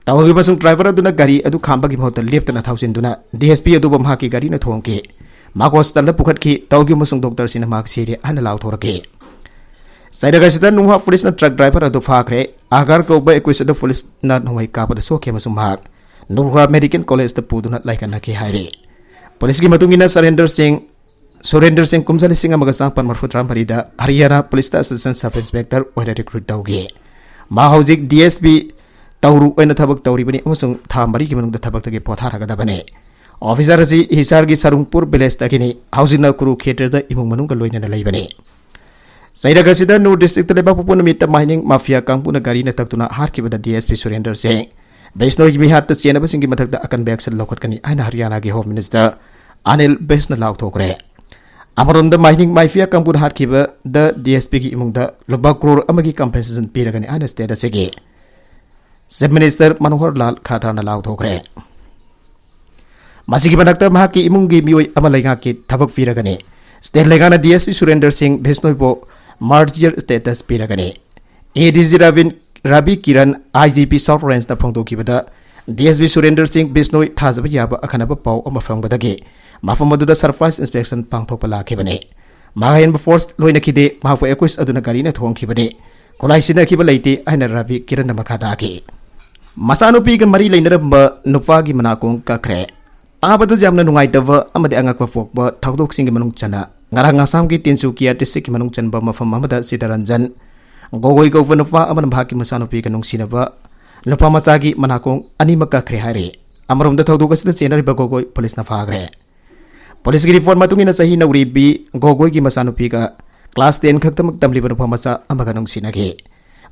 ꯇꯧꯈꯤꯕ ꯑꯃꯁꯨꯡ driver ꯑꯗꯨꯅ ꯒꯥꯔꯤ ꯑꯗꯨ ꯈꯥꯝꯕꯒꯤ ꯃꯍꯨꯠꯇ ꯂꯦꯞꯇꯅ ꯊꯧꯖꯤꯟꯗꯨꯅ D S P ꯑꯗꯨꯕꯨ ꯃꯍꯥꯛꯀꯤ ꯒꯥꯔꯤꯅ ꯊꯣꯝꯈꯤ꯫ ꯃꯍꯥꯛ hospitalꯗ ꯄꯨꯈꯠꯈꯤ꯫ ꯇꯧꯈꯤꯕ ꯑꯃꯁꯨꯡ doctorꯁꯤꯡꯅ ꯃꯍꯥꯛ ꯁꯤꯔꯦ ꯍꯥꯏꯅ ꯂꯥꯎꯊꯣꯔꯛꯈꯤ꯫ ꯆꯩꯔꯛ ꯑꯁꯤꯗ ꯅꯨꯡꯋꯥ policeꯅ truck driver ꯑꯗꯨ ꯐꯥꯈ꯭ꯔꯦ꯫ ꯑꯒꯥꯔ ꯀꯧꯕ ꯑꯦꯀ꯭ꯌꯨꯖ ꯑꯗꯨ policeꯅ ꯅꯣꯡꯃꯩ ꯀꯥꯞꯄꯗ ꯁꯣꯛꯈꯤ ꯑꯃꯁꯨꯡ ꯃꯍꯥꯛ ꯅꯨꯕ꯭ꯔꯥ Medical Collegeꯇ ꯄꯨꯗꯨꯅ ꯂꯥꯏꯀꯠꯅꯈꯤ ꯍꯥꯏꯔꯤ꯫ Policeꯀꯤ ꯃꯇꯨꯡ ꯏꯟꯅ ꯁꯨꯔꯦꯟꯗꯔ ꯁꯤꯡ, ꯁꯨꯔꯦꯟꯗꯔ ꯁꯤꯡ ꯀꯨꯝꯖꯥ ꯂꯤꯁꯤꯡ ꯑꯃꯒ ꯆꯥꯃꯥꯄꯟ ꯃꯔꯤꯐꯨ ꯇꯔꯥ ꯃꯔꯤꯗ ꯍꯔꯤꯌꯥꯅꯥ policeꯇ assistant sub inspector ꯑꯣꯏꯅ recruit ꯇꯧꯈꯤ꯫ ꯃꯥ ꯍꯧꯖꯤꯛ D S P ꯇꯧꯔꯨ ꯑꯣꯏꯅ ꯊꯕꯛ ꯇꯧꯔꯤꯕꯅꯤ ꯑꯃꯁꯨꯡ ꯊꯥ ꯃꯔꯤꯒꯤ ꯃꯅꯨꯡꯗ ꯊꯕꯛꯇꯒꯤ ꯄꯣꯊꯥꯔꯒꯗꯕꯅꯤ꯫ Officer ꯑꯁꯤ ꯍꯤꯁꯥꯔꯒꯤ ꯁꯔꯨꯡꯄꯨꯔ villageꯇꯒꯤꯅꯤ꯫ ꯍꯧꯖꯤꯛꯅ ꯀꯨꯔꯨꯈꯦꯇ꯭ꯔꯗ ꯏꯃꯨꯡ ꯃꯅꯨꯡꯒ ꯂꯣꯏꯅꯅ ꯂꯩꯕꯅꯤ꯫ ꯆꯩꯔꯛ ꯑꯁꯤꯗ ꯅꯨꯔ ꯗꯤꯁꯇ꯭ꯔꯤꯛꯇ ꯂꯩꯕꯥꯛꯄꯣꯛꯄ ꯅꯨꯃꯤꯠꯇ ꯃꯥꯏꯅꯤꯡ ꯃꯥꯐꯤꯌꯥ ꯀꯥꯡꯕꯨꯅ ꯒꯥꯔꯤꯅ ꯇꯛꯇꯨꯅ ꯍꯥꯠꯈꯤꯕꯗ ꯗꯤ ꯑꯦꯁ ꯄꯤ ꯁꯨꯔꯦꯟꯗꯔ ꯁꯤꯡ ꯕꯤꯁꯅꯣꯏꯒꯤ ꯃꯤꯍꯥꯠꯇ ꯆꯦꯟꯅꯕꯁꯤꯡꯒꯤ ꯃꯊꯛꯇ ꯑꯀꯟꯕ action ꯂꯧꯈꯠꯀꯅꯤ ꯍꯥꯏꯅ ꯍꯔꯤꯌꯥꯅꯥꯒꯤ ꯍꯣꯝ ꯃꯤꯅꯤꯁꯇꯔ ꯑꯅꯤꯜ ꯕꯤꯁꯅ ꯂꯥꯎꯊꯣꯛꯈ꯭ꯔꯦ꯫ ꯑꯃꯔꯣꯝꯗ ꯃꯥꯏꯅꯤꯡ ꯃꯥꯐꯤꯌꯥ ꯀꯥꯡꯕꯨꯅ ꯍꯥꯠꯈꯤꯕꯗ ꯗꯤ ꯑꯦꯁ ꯄꯤꯒꯤ ꯏꯃꯨꯡꯗ ꯂꯨꯄꯥ ꯀ꯭ꯔꯣꯔ ꯑꯃꯒꯤ compensation ꯄꯤꯔꯒꯅꯤ ꯍꯥꯏꯅ state ꯑꯁꯤꯒꯤ Chief Minister ꯃꯅꯣꯍꯔ ꯂꯥꯜ ꯈꯥꯇꯔꯅ ꯂꯥꯎꯊꯣꯛꯈ꯭ꯔꯦ꯫ ꯃꯁꯤꯒꯤ ꯃꯊꯛꯇ ꯃꯍꯥꯛꯀꯤ ꯏꯃꯨꯡꯒꯤ ꯃꯤꯑꯣꯏ ꯑꯃ ꯂꯩꯉꯥꯛꯀꯤ ꯊꯕꯛ ꯄꯤꯔꯒꯅꯤ꯫ State ꯂꯩꯉꯥꯛꯅ ꯗꯤ ꯑꯦꯁ ꯄꯤ ꯁꯨꯔꯦꯟꯗꯔ ꯁꯤꯡ ꯕꯤꯁꯅꯣꯏꯕꯨ martyr status ꯄꯤꯔꯒꯅꯤ꯫ A D G Rabin, Rabi Kiran, I G P South Rangeꯅ ꯐꯣꯡꯗꯣꯛꯈꯤꯕꯗ, D S P Surender Singh Bishnoi ꯊꯥꯖꯕ ꯌꯥꯕ ꯑꯈꯟꯅꯕ ꯄꯥꯎ ꯑꯃ ꯐꯪꯕꯗꯒꯤ ꯃꯐꯝ ꯑꯗꯨꯗ surprise inspection ꯄꯥꯡꯊꯣꯛꯄ ꯂꯥꯛꯈꯤꯕꯅꯤ꯫ ꯃꯍꯥꯛ ꯑꯍꯦꯟꯕ force ꯂꯣꯏꯅꯈꯤꯗꯦ, ꯃꯍꯥꯛꯄꯨ accused ꯑꯗꯨꯅ ꯒꯥꯔꯤꯅ ꯊꯣꯡꯈꯤꯕꯅꯤ꯫ ꯈꯨꯠꯂꯥꯏ ꯁꯤꯖꯤꯟꯅꯈꯤꯕ ꯂꯩꯇꯦ ꯍꯥꯏꯅ ꯔꯕꯤ ꯀꯤꯔꯟꯅ ꯃꯈꯥ ꯇꯥꯈꯤ꯫ ꯃꯆꯥꯅꯨꯄꯤꯒ ꯃꯔꯤ ꯂꯩꯅꯔꯝꯕ ꯅꯨꯄꯥꯒꯤ ꯃꯅꯥꯀꯣꯡ ꯀꯛꯈ꯭ꯔꯦ꯫ ꯇꯥꯕꯗ ꯌꯥꯝꯅ ꯅꯨꯡꯉꯥꯏꯇꯕ ꯑꯃꯗꯤ ꯑꯉꯛꯄ ꯄꯣꯛꯄ ꯊꯧꯗꯣꯛꯁꯤꯡꯒꯤ ꯃꯅꯨꯡ ꯆꯟꯅ ꯉꯔꯥꯡ ꯑꯁꯥꯝꯒꯤ ꯇꯤꯟꯁꯨꯀꯤꯌꯥ districtꯀꯤ ꯃꯅꯨꯡ ꯆꯟꯕ ꯃꯐꯝ ꯑꯃꯗ ꯆꯤꯇꯔꯟꯖꯟ ꯒꯣꯒꯣꯏ ꯀꯧꯕ ꯅꯨꯄꯥ ꯑꯃꯅ ꯃꯍꯥꯛꯀꯤ ꯃꯆꯥꯅꯨꯄꯤꯒ ꯅꯨꯡꯁꯤꯅꯕ ꯅꯨꯄꯥ ꯃꯆꯥꯒꯤ ꯃꯅꯥꯀꯣꯡ ꯑꯅꯤꯃꯛ ꯀꯛꯈ꯭ꯔꯦ ꯍꯥꯏꯔꯤ꯫ ꯑꯃꯔꯣꯝꯗ ꯊꯧꯗꯣꯛ ꯑꯁꯤꯗ ꯆꯦꯟꯅꯔꯤꯕ ꯒꯣꯒꯣꯏ ꯄꯨꯂꯤꯁꯅ ꯐꯥꯈ꯭ꯔꯦ꯫ ꯄꯨꯂꯤꯁꯀꯤ report ꯃꯇꯨꯡ ꯏꯟꯅ ꯆꯍꯤ ꯅꯧꯔꯤꯕꯤ ꯒꯣꯒꯣꯏꯒꯤ ꯃꯆꯥꯅꯨꯄꯤꯒ class ten ꯈꯛꯇꯃꯛ ꯇꯝꯂꯤꯕ ꯅꯨꯄꯥ ꯃꯆꯥ ꯑꯃꯒ ꯅꯨꯡꯁꯤꯅꯈꯤ꯫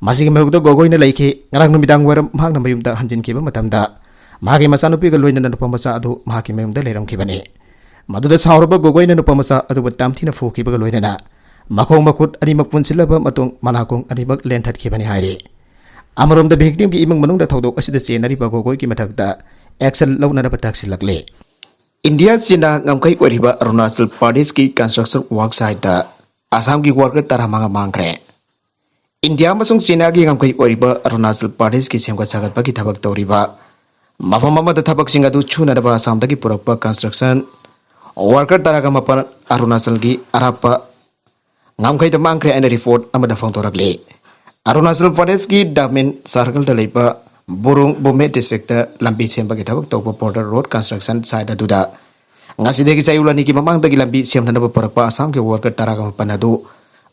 ꯃꯁꯤꯒꯤ ꯃꯥꯌꯣꯛꯇ ꯒꯣꯒꯣꯏꯅ ꯂꯩꯈꯤ꯫ ꯉꯔꯥꯡ ꯅꯨꯃꯤꯗꯥꯡ ꯋꯥꯏꯔꯝ ꯃꯍꯥꯛꯅ ꯃꯌꯨꯝꯗ ꯍꯟꯖꯤꯟꯈꯤꯕ ꯃꯇꯝꯗ ꯃꯍꯥꯛꯀꯤ ꯃꯆꯥꯅꯨꯄꯤꯒ ꯂꯣꯏꯅꯅ ꯅꯨꯄꯥ ꯃꯆꯥ ꯑꯗꯨ ꯃꯍꯥꯛꯀꯤ ꯃꯌꯨꯝꯗ ꯂꯩꯔꯝꯈꯤꯕꯅꯤ꯫ ꯃꯗꯨꯗ ꯁꯥꯎꯔꯕ ꯒꯣꯒꯣꯏꯅ ꯅꯨꯄꯥ ꯃꯆꯥ ꯑꯗꯨꯕꯨ ꯇꯝꯊꯤꯅ ꯐꯨꯈꯤꯕꯒ ꯂꯣꯏꯅꯅ ꯃꯈꯣꯡ ꯃꯈꯨꯠ ꯑꯅꯤꯃꯛ ꯄꯨꯟꯁꯤꯜꯂꯕ ꯃꯇꯨꯡ ꯃꯅꯥꯀꯣꯡ ꯑꯅꯤꯃꯛ ꯂꯦꯟꯊꯠꯈꯤꯕꯅꯤ ꯍꯥꯏꯔꯤ꯫ ꯑꯃꯔꯣꯝꯗ victimꯒꯤ ꯏꯃꯨꯡ ꯃꯅꯨꯡꯗ ꯊꯧꯗꯣꯛ ꯑꯁꯤꯗ ꯆꯦꯟꯅꯔꯤꯕ ꯒꯣꯒꯣꯏꯒꯤ ꯃꯊꯛꯇ action ꯂꯧꯅꯅꯕ ꯇꯛꯁꯤꯜꯂꯛꯂꯤ꯫ ꯏꯟꯗꯤꯌꯥ ꯆꯤꯅꯥ ꯉꯝꯈꯩ ꯑꯣꯏꯔꯤꯕ ꯑꯔꯨꯅꯥꯆꯜ ꯄ꯭ꯔꯗꯦꯁꯀꯤ construction work siteꯇ ꯑꯁꯥꯝꯒꯤ worker ꯇꯔꯥꯃꯉꯥ ꯃꯥꯡꯈ꯭ꯔꯦ꯫ ꯏꯟꯗꯤꯌꯥ ꯑꯃꯁꯨꯡ ꯆꯤꯅꯥꯒꯤ ꯉꯝꯈꯩ ꯑꯣꯏꯔꯤꯕ ꯑꯔꯨꯅꯥꯆꯜ ꯄ꯭ꯔꯗꯦꯁꯀꯤ ꯁꯦꯝꯒꯠ ꯁꯥꯒꯠꯄꯒꯤ ꯊꯕꯛ ꯇꯧꯔꯤꯕ ꯃꯐꯝ ꯑꯃꯗ ꯊꯕꯛꯁꯤꯡ ꯑꯗꯨ ꯁꯨꯅꯅꯕ ꯑꯁꯥꯝꯗꯒꯤ ꯄꯨꯔꯛꯄ construction worker ꯇꯔꯥꯒ ꯃꯥꯄꯟ ꯑꯔꯨꯅꯥꯆꯜꯒꯤ ꯑꯔꯥꯞꯄ ꯉꯝꯈꯩꯗ ꯃꯥꯡꯈ꯭ꯔꯦ ꯍꯥꯏꯅ report ꯑꯃꯗ ꯐꯣꯡꯗꯣꯔꯛꯂꯤ꯫ ꯑꯔꯨꯅꯥꯆꯜ ꯄ꯭ꯔꯗꯦꯁꯀꯤ ꯗꯥꯃꯤꯟ circleꯗ ꯂꯩꯕ ꯕꯨꯔꯨꯡ ꯕꯨꯃꯦ districtꯇ ꯂꯝꯕꯤ ꯁꯦꯝꯕꯒꯤ ꯊꯕꯛ ꯇꯧꯕ border road construction site ꯑꯗꯨꯗ ꯉꯁꯤꯗꯒꯤ ꯆꯌꯣꯜ ꯑꯅꯤꯒꯤ ꯃꯃꯥꯡꯗꯒꯤ ꯂꯝꯕꯤ ꯁꯦꯝꯅꯅꯕ ꯄꯨꯔꯛꯄ ꯑꯁꯥꯝꯒꯤ worker ꯇꯔꯥꯒ ꯃꯥꯄꯟ ꯑꯗꯨ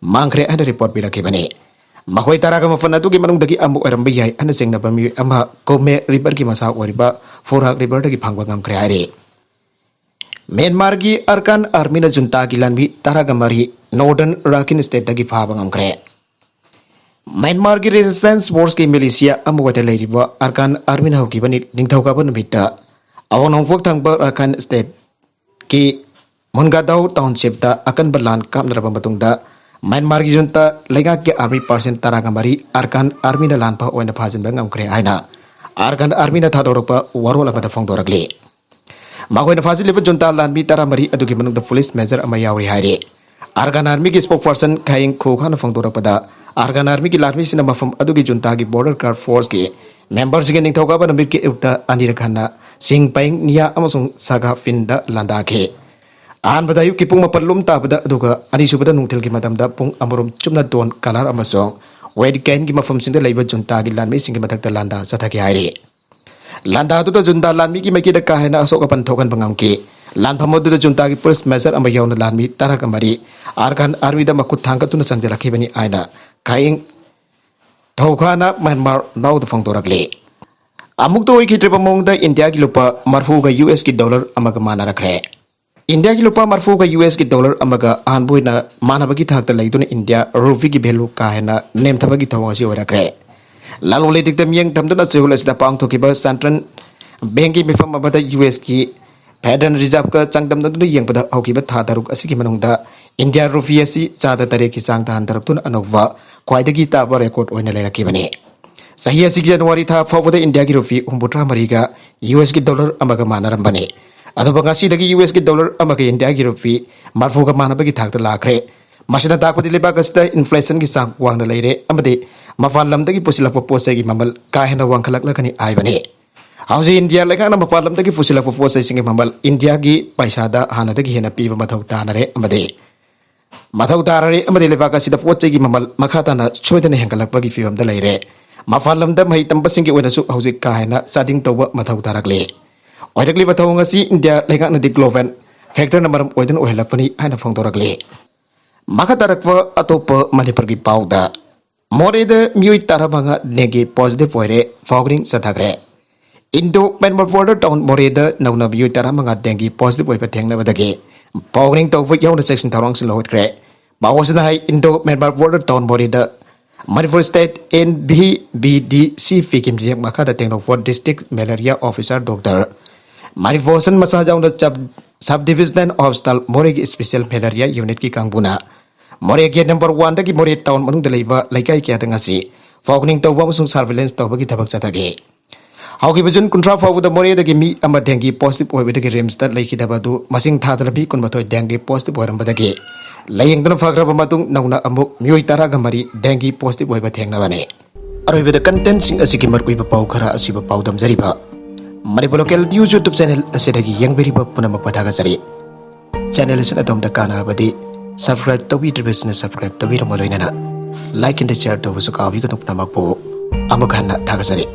ꯃꯥꯡꯈ꯭ꯔꯦ ꯍꯥꯏꯅ report ꯄꯤꯔꯛꯈꯤꯕꯅꯤ꯫ ꯃꯈꯣꯏ ꯇꯔꯥꯒ ꯃꯥꯄꯟ ꯑꯗꯨꯒꯤ ꯃꯅꯨꯡꯗꯒꯤ ꯑꯃ ꯑꯣꯏꯔꯝꯕ ꯌꯥꯏ ꯍꯥꯏꯅ ꯆꯤꯡꯅꯕ ꯃꯤꯑꯣꯏ ꯑꯃ ꯀꯣꯃꯦ riverꯒꯤ ꯃꯆꯥ ꯑꯣꯏꯔꯤꯕ ꯐꯣꯔꯥꯛ riverꯗꯒꯤ ꯐꯪꯕ ꯉꯝꯈ꯭ꯔꯦ ꯍꯥꯏꯔꯤ꯫ ꯃ꯭ꯌꯥꯟꯃꯥꯔꯒꯤ ꯑꯔꯀꯥꯟ ꯑꯥꯔꯃꯤꯅ ꯖꯨꯟꯇꯥꯒꯤ ꯂꯥꯟꯃꯤ ꯇꯔꯥꯒ ꯃꯔꯤ ꯅꯣꯔꯗꯔꯟ ꯔꯥꯈꯤꯟ ꯁ꯭ꯇꯦꯠꯇꯒꯤ ꯐꯥꯕ ꯉꯝꯈ꯭ꯔꯦ꯫ ꯃ꯭ꯌꯥꯟꯃꯥꯔꯒꯤ ꯔꯦꯁꯤꯁꯇꯦꯟꯁ ꯐꯣꯔꯁꯀꯤ ꯃꯤꯂꯤꯁꯤꯌꯥ ꯑꯃ ꯑꯣꯏꯅ ꯂꯩꯔꯤꯕ ꯑꯔꯀꯥꯟ ꯑꯥꯔꯃꯤꯅ ꯍꯧꯈꯤꯕ ꯅꯤ-, ꯅꯤꯡꯊꯧꯀꯥꯕ ꯅꯨꯃꯤꯠꯇ ꯑꯋꯥꯡ ꯅꯣꯡꯄꯣꯛ ꯊꯪꯕ ꯔꯥꯈꯥꯏꯟ ꯁ꯭ꯇꯦꯠꯀꯤ ꯃꯨꯟꯒꯥꯗꯥꯎ ꯇꯥꯎꯟꯁꯤꯞꯇ ꯑꯀꯟꯕ ꯂꯥꯟ ꯀꯥꯞꯅꯔꯕ ꯃꯇꯨꯡꯗ ꯃ꯭ꯌꯥꯟꯃꯥꯔꯒꯤ ꯖꯨꯟꯇꯥ ꯂꯩꯉꯥꯛꯀꯤ ꯑꯥꯔꯃꯤ ꯄꯥꯔꯁꯟ ꯇꯔꯥꯒ ꯃꯔꯤ ꯑꯔꯀꯥꯟ ꯑꯥꯔꯃꯤꯅ ꯂꯥꯟꯐꯝ ꯑꯣꯏꯅ ꯐꯥꯖꯤꯟꯕ ꯉꯝꯈ꯭ꯔꯦ ꯍꯥꯏꯅ ꯑꯔꯀꯥꯟ ꯑꯥꯔꯃꯤꯅ ꯊꯥꯗꯣꯔꯛꯄ ꯋꯥꯔꯣꯜ ꯑꯃꯗ ꯐꯣꯡꯗꯣꯔꯛꯂꯤ꯫ ꯃꯈꯣꯏꯅ ꯐꯥꯖꯤꯜꯂꯤꯕ ꯖꯨꯟꯇꯥ ꯂꯥꯟꯃꯤ ꯇꯔꯥꯃꯔꯤ ꯑꯗꯨꯒꯤ ꯃꯅꯨꯡꯗ ꯄꯨꯂꯤꯁ ꯃꯦꯖꯔ ꯑꯃ ꯌꯥꯎꯔꯤ ꯍꯥꯏꯔꯤ꯫ ꯑꯥꯔꯒꯥꯟ ꯑꯥꯔꯃꯤꯒꯤ ꯁ꯭ꯄꯣꯛꯄꯔꯁꯟ ꯈꯥꯌꯤꯡ ꯈꯨꯈꯥꯅ ꯐꯣꯡꯗꯣꯔꯛꯄꯗ, ꯑꯥꯔꯒꯥꯟ ꯑꯥꯔꯃꯤꯒꯤ ꯂꯥꯟꯃꯤꯁꯤꯡꯅ ꯃꯐꯝ ꯑꯗꯨꯒꯤ ꯖꯨꯟꯇꯥꯒꯤ ꯕꯣꯔꯗꯔ ꯒꯥꯔꯗ ꯐꯣꯔꯁꯀꯤ ꯃꯦꯝꯕꯔꯁꯤꯡꯒꯤ ꯅꯤꯡꯊꯧꯀꯥꯕ ꯅꯨꯃꯤꯠꯀꯤ ꯑꯌꯨꯛꯇ ꯑꯅꯤꯔꯛ ꯍꯟꯅ ꯁꯤꯡ ꯄꯥꯏꯡ ꯅꯤꯌꯥ ꯑꯃꯁꯨꯡ ꯁꯥꯒꯥ ꯐꯤꯟꯗ ꯂꯥꯟꯗꯥꯈꯤ꯫ ꯑꯍꯥꯟꯕꯗ ꯑꯌꯨꯛꯀꯤ ꯄꯨꯡ ꯃꯥꯄꯟ ꯂꯣꯝ ꯇꯥꯕꯗ, ꯑꯗꯨꯒ ꯑꯅꯤꯁꯨꯕꯗ ꯅꯨꯡꯊꯤꯜꯒꯤ ꯃꯇꯝꯗ ꯄꯨꯡ ꯑꯃꯔꯣꯝ ꯆꯨꯞꯅ ꯗꯣꯟ ꯀꯂꯥꯔ ꯑꯃꯁꯨꯡ ꯋꯦꯗ ꯀꯦꯟꯒꯤ ꯃꯐꯝꯁꯤꯡꯗ ꯂꯩꯕ ꯖꯨꯟꯇꯥꯒꯤ ꯂꯥꯟꯃꯤꯁꯤꯡꯒꯤ ꯃꯊꯛꯇ ꯂꯥꯟꯗꯥ ꯆꯠꯊꯈꯤ ꯍꯥꯏꯔꯤ꯫ ꯂꯥꯟꯗꯥꯗꯨꯗ ꯖꯨꯟꯇꯥ ꯂꯥꯟꯃꯤꯒꯤ ꯃꯥꯏꯀꯩꯗ ꯀꯥ ꯍꯦꯟꯅ ꯑꯁꯣꯛ ꯑꯄꯟ ꯊꯣꯛꯍꯟꯕ ꯉꯝꯈꯤ꯫ ꯂꯥꯟꯐꯝ ꯑꯗꯨꯗ ꯖꯨꯟꯇꯥꯒꯤ ꯄꯨꯂꯤꯁ ꯃꯦꯖꯔ ꯑꯃ ꯌꯥꯎꯅ ꯂꯥꯟꯃꯤ ꯇꯔꯥꯒ ꯃꯔꯤ ꯑꯥꯔꯒꯥꯟ ꯑꯥꯔꯃꯤꯗ ꯃꯈꯨꯠ ꯊꯥꯡꯒꯠꯇꯨꯅ ꯆꯪꯁꯤꯜꯂꯛꯈꯤꯕꯅꯤ ꯍꯥꯏꯅ ꯈꯥꯌꯤꯡ ꯊꯧꯈꯥꯅ ꯃ꯭ꯌꯥꯟꯃꯥꯔ ꯅꯥꯎꯗ ꯐꯣꯡꯗꯣꯔꯛꯂꯤ꯫ ꯑꯃꯨꯛꯇ ꯑꯣꯏꯈꯤꯗ꯭ꯔꯤꯕ ꯃꯑꯣꯡꯗ ꯏꯟꯗꯤꯌꯥꯒꯤ ꯂꯨꯄꯥ ꯃꯔꯐꯨꯒ ꯌꯨ ꯑꯦꯁꯀꯤ ꯗꯣꯂꯔ ꯑꯃꯒ ꯃꯥꯟꯅꯔꯛꯈ꯭ꯔꯦ꯫ ꯏꯟꯗꯤꯌꯥꯒꯤ ꯂꯨꯄꯥ ꯃꯔꯐꯨꯒ ꯌꯨ ꯑꯦꯁꯀꯤ ꯗꯣꯂꯔ ꯑꯃꯒ ꯑꯍꯥꯟꯕ ꯑꯣꯏꯅ ꯃꯥꯟꯅꯕꯒꯤ ꯊꯥꯛꯇ ꯂꯩꯗꯨꯅ ꯏꯟꯗꯤꯌꯥ ꯔꯨꯄꯤꯒꯤ ꯚꯦꯂꯨ ꯀꯥ ꯍꯦꯟꯅ ꯅꯦꯝꯊꯕꯒꯤ ꯊꯧꯑꯣꯡ ꯑꯁꯤ ꯑꯣꯏꯔꯛꯈ꯭ꯔꯦ꯫ ꯂꯂꯣꯟ ꯏꯇꯤꯛꯇ ꯃꯤꯠꯌꯦꯡ ꯊꯝꯗꯨꯅ ꯆꯌꯣꯜ ꯑꯁꯤꯗ ꯄꯥꯡꯊꯣꯛꯈꯤꯕ ꯁꯦꯟꯇ꯭ꯔꯦꯜ ꯕꯦꯡꯀꯤ ꯃꯤꯐꯝ ꯑꯃꯗ ꯌꯨ ꯑꯦꯁꯀꯤ ꯐꯦꯗꯔꯦꯜ ꯔꯤꯖꯥꯔꯚꯀ ꯆꯥꯡꯗꯝꯅꯗꯨꯅ ꯌꯦꯡꯕꯗ ꯍꯧꯈꯤꯕ ꯊꯥ ꯇꯔꯨꯛ ꯑꯁꯤꯒꯤ ꯃꯅꯨꯡꯗ ꯏꯟꯗꯤꯌꯥ ꯔꯨꯄꯤ ꯑꯁꯤ ꯆꯥꯗ ꯇꯔꯦꯠꯀꯤ ꯆꯥꯡꯗ ꯍꯟꯊꯔꯛꯇꯨꯅ ꯑꯅꯧꯕ ꯈ꯭ꯋꯥꯏꯗꯒꯤ ꯇꯥꯕ ꯔꯦꯀꯣꯔꯗ ꯑꯣꯏꯅ ꯂꯩꯔꯛꯈꯤꯕꯅꯤ꯫ ꯆꯍꯤ ꯑꯁꯤꯒꯤ ꯖꯅꯋꯥꯔꯤ ꯊꯥ ꯐꯥꯎꯕꯗ ꯏꯟꯗꯤꯌꯥꯒꯤ ꯔꯨꯄꯤ ꯍꯨꯝꯐꯨꯇꯔꯥ ꯃꯔꯤꯒ ꯌꯨ ꯑꯦꯁꯀꯤ ꯗꯣꯂꯔ ꯑꯃꯒ ꯃꯥꯟꯅꯔꯝꯕꯅꯤ꯫ ꯑꯗꯨꯕꯨ ꯉꯁꯤꯗꯒꯤ ꯌꯨ ꯑꯦꯁꯀꯤ ꯗꯣꯂꯔ ꯑꯃꯒ ꯏꯟꯗꯤꯌꯥꯒꯤ ꯔꯨꯄꯤ ꯃꯔꯐꯨꯒ ꯃꯥꯟꯅꯕꯒꯤ ꯊꯥꯛꯇ ꯂꯥꯛꯈ꯭ꯔꯦ꯫ ꯃꯁꯤꯅ ꯇꯥꯛꯄꯗꯤ ꯂꯩꯕꯥꯛ ꯑꯁꯤꯗ ꯏꯟꯐ꯭ꯂꯦꯁꯟꯒꯤ ꯆꯥꯡ ꯋꯥꯡꯅ ꯂꯩꯔꯦ ꯑꯃꯗꯤ ꯃꯄꯥꯟ ꯂꯝꯗꯒꯤ ꯄꯨꯁꯤꯜꯂꯛꯄ ꯄꯣꯠ ꯆꯩꯒꯤ ꯃꯃꯜ ꯀꯥ ꯍꯦꯟꯅ ꯋꯥꯡꯈꯠꯂꯛꯂꯒꯅꯤ ꯍꯥꯏꯕꯅꯤ꯫ ꯍꯧꯖꯤꯛ ꯏꯟꯗꯤꯌꯥ ꯂꯩꯉꯥꯛꯅ ꯃꯄꯥꯟ ꯂꯝꯗꯒꯤ ꯄꯨꯁꯤꯜꯂꯛꯄ ꯄꯣꯠ ꯆꯩꯁꯤꯡꯒꯤ ꯃꯃꯜ ꯏꯟꯗꯤꯌꯥꯒꯤ ꯄꯩꯁꯥꯗ ꯍꯥꯟꯅꯗꯒꯤ ꯍꯦꯟꯅ ꯄꯤꯕ ꯃꯊꯧ ꯇꯥꯅꯔꯦ ꯑꯃꯗꯤ ꯃꯊꯧ ꯇꯥꯔꯔꯦ ꯑꯃꯗꯤ ꯂꯩꯕꯥꯛ ꯑꯁꯤꯗ ꯄꯣꯠ ꯆꯩꯒꯤ ꯃꯃꯜ ꯃꯈꯥ ꯇꯥꯅ ꯁꯣꯏꯗꯅ ꯍꯦꯟꯒꯠꯂꯛꯄꯒꯤ ꯐꯤꯕꯝꯗ ꯂꯩꯔꯦ꯫ ꯃꯄꯥꯟ ꯂꯝꯗ ꯃꯍꯩ ꯇꯝꯕꯁꯤꯡꯒꯤ ꯑꯣꯏꯅꯁꯨ ꯍꯧꯖꯤꯛ ꯀꯥ ꯍꯦꯟꯅ ꯆꯥꯗꯤꯡ ꯇꯧꯕ ꯃꯊꯧ ꯇꯥꯔꯛꯂꯤ꯫ ꯑꯣꯏꯔꯛꯂꯤꯕ ꯊꯧꯑꯣꯡ ꯑꯁꯤ ꯏꯟꯗꯤꯌꯥ ꯂꯩꯉꯥꯛꯅꯗꯤ ꯒ꯭ꯂꯣꯕꯦꯜ ꯐꯦꯛꯇꯔꯅ ꯃꯔꯝ ꯑꯣꯏꯗꯨꯅ ꯑꯣꯏꯍꯜꯂꯛꯄꯅꯤ ꯍꯥꯏꯅ ꯐꯣꯡꯗꯣꯔꯛꯂꯤ꯫ ꯃꯈꯥ ꯇꯥꯔꯛꯄ ꯑꯇꯣꯞꯄ ꯃꯅꯤꯄꯨꯔꯒꯤ ꯄꯥꯎꯗ, ꯃꯣꯔꯦꯗ ꯃꯤꯑꯣꯏ ꯇꯔꯥꯃꯉꯥ ꯗꯦꯡꯒꯤ ꯄꯣꯖꯤꯇꯤꯚ ꯑꯣꯏꯔꯦ, ꯐꯥꯎꯒ꯭ꯔꯤꯡ ꯆꯠꯊꯈ꯭ꯔꯦ꯫ ꯏꯟꯗꯣ ꯃꯦꯟꯃꯥꯔ ꯕꯣꯔꯗꯔ ꯇꯥꯎꯟ ꯃꯣꯔꯦꯗ ꯅꯧꯅ ꯃꯤꯑꯣꯏ ꯇꯔꯥꯃꯉꯥ ꯗꯦꯡꯒꯤ ꯄꯣꯖꯤꯇꯤꯚ ꯑꯣꯏꯕ ꯊꯦꯡꯅꯕꯗꯒꯤ ꯄꯥꯎ ꯈꯨꯅꯤꯡ ꯇꯧꯕ ꯌꯥꯎꯅ ꯆꯦꯛꯁꯤꯟ ꯊꯧꯔꯥꯡꯁꯤꯡ ꯂꯧꯈꯠꯈ꯭ꯔꯦ꯫ ꯄꯥꯎ ꯑꯁꯤꯅ ꯍꯥꯏ, ꯏꯟꯗꯣ ꯃꯦꯟꯃꯥꯔ ꯕꯣꯔꯗꯔ ꯇꯥꯎꯟ ꯃꯣꯔꯦꯗ Manipur state N V B D C ꯄꯤꯒꯤ ꯃꯤꯠꯌꯦꯡ ꯃꯈꯥꯗ Tengnoupal district malaria officer doctor Marivoson ꯃꯁꯥ ꯌꯥꯎꯅ ꯁꯕ, ꯁꯕ ꯗꯤꯚꯤꯖꯅꯦꯜ ꯍꯣꯁꯄꯤꯇꯥꯜ ꯃꯣꯔꯦꯒꯤ ꯏꯁꯄꯤꯁꯦꯜ ꯃꯦꯂꯦꯔꯤꯌꯥ ꯌꯨꯅꯤꯠꯀꯤ ꯀꯥꯡꯕꯨꯅ ꯃꯣꯔꯦ ꯒꯦꯠ ꯅꯝꯕꯔ ꯋꯥꯟꯗꯒꯤ ꯃꯣꯔꯦ ꯇꯥꯎꯟ ꯃꯅꯨꯡꯗ ꯂꯩꯕ ꯂꯩꯀꯥꯏ ꯀꯌꯥꯗ ꯉꯁꯤ ꯄꯥꯎ ꯈꯨꯅꯤꯡ ꯇꯧꯕ ꯑꯃꯁꯨꯡ ꯁꯔꯚꯤꯂꯦꯟꯁ ꯇꯧꯕꯒꯤ ꯊꯕꯛ ꯆꯠꯊꯈꯤ꯫ ꯍꯧꯈꯤꯕ ꯖꯨꯟ ꯀꯨꯟꯊ꯭ꯔꯥ ꯐꯥꯎꯕꯗ ꯃꯣꯔꯦꯗꯒꯤ ꯃꯤ ꯑꯃ ꯗꯦꯡꯒꯤ ꯄꯣꯖꯤꯇꯤꯚ ꯑꯣꯏꯕꯗꯒꯤ ꯔꯤꯝꯁꯇ ꯂꯩꯈꯤꯗꯕ ꯑꯗꯨ ꯃꯁꯤꯡ ꯊꯥꯗꯅ ꯃꯤ ꯀꯨꯟꯃꯥꯊꯣꯏ ꯗꯦꯡꯒꯤ ꯄꯣꯖꯤꯇꯤꯚ ꯑꯣꯏꯔꯝꯕꯗꯒꯤ ꯂꯥꯌꯦꯡꯗꯨꯅ ꯐꯈ꯭ꯔꯕ ꯃꯇꯨꯡ ꯅꯧꯅ ꯑꯃꯨꯛ ꯃꯤꯑꯣꯏ ꯇꯔꯥꯒ ꯃꯔꯤ ꯗꯦꯡꯒꯤ ꯄꯣꯖꯤꯇꯤꯚ ꯑꯣꯏꯕ ꯊꯦꯡꯅꯕꯅꯤ꯫ ꯑꯔꯣꯏꯕꯗ ꯀꯟꯇꯦꯟꯁꯤꯡ ꯑꯁꯤꯒꯤ ꯃꯔꯨꯑꯣꯏꯕ ꯄꯥꯎ ꯈꯔ ꯑꯁꯤꯕꯨ ꯄꯥꯎꯗꯝꯖꯔꯤꯕ Manipur local news YouTube channel ꯑꯁꯤꯗꯒꯤ ꯌꯦꯡꯕꯤꯔꯤꯕ ꯄꯨꯝꯅꯃꯛꯄꯨ ꯊꯥꯒꯠꯆꯔꯤ꯫ ꯆꯦꯅꯦꯜ ꯑꯁꯤꯅ ꯑꯗꯣꯝꯗ ꯀꯥꯟꯅꯔꯕꯗꯤ ꯁꯕꯁꯀ꯭ꯔꯥꯏꯕ ꯇꯧꯕꯤꯗ꯭ꯔꯤꯕꯁꯤꯡꯅ ꯁꯕꯁꯀ꯭ꯔꯥꯏꯕ ꯇꯧꯕꯤꯔꯝꯕ ꯂꯣꯏꯅꯅ ꯂꯥꯏꯛ ꯑꯦꯟ ꯁꯤꯌꯔ ꯇꯧꯕꯁꯨ ꯀꯥꯎꯕꯤꯒꯅꯨ꯫ ꯄꯨꯝꯅꯃꯛꯄꯨ ꯑꯃꯨꯛ ꯍꯟꯅ ꯊꯥꯒꯠꯆꯔꯤ꯫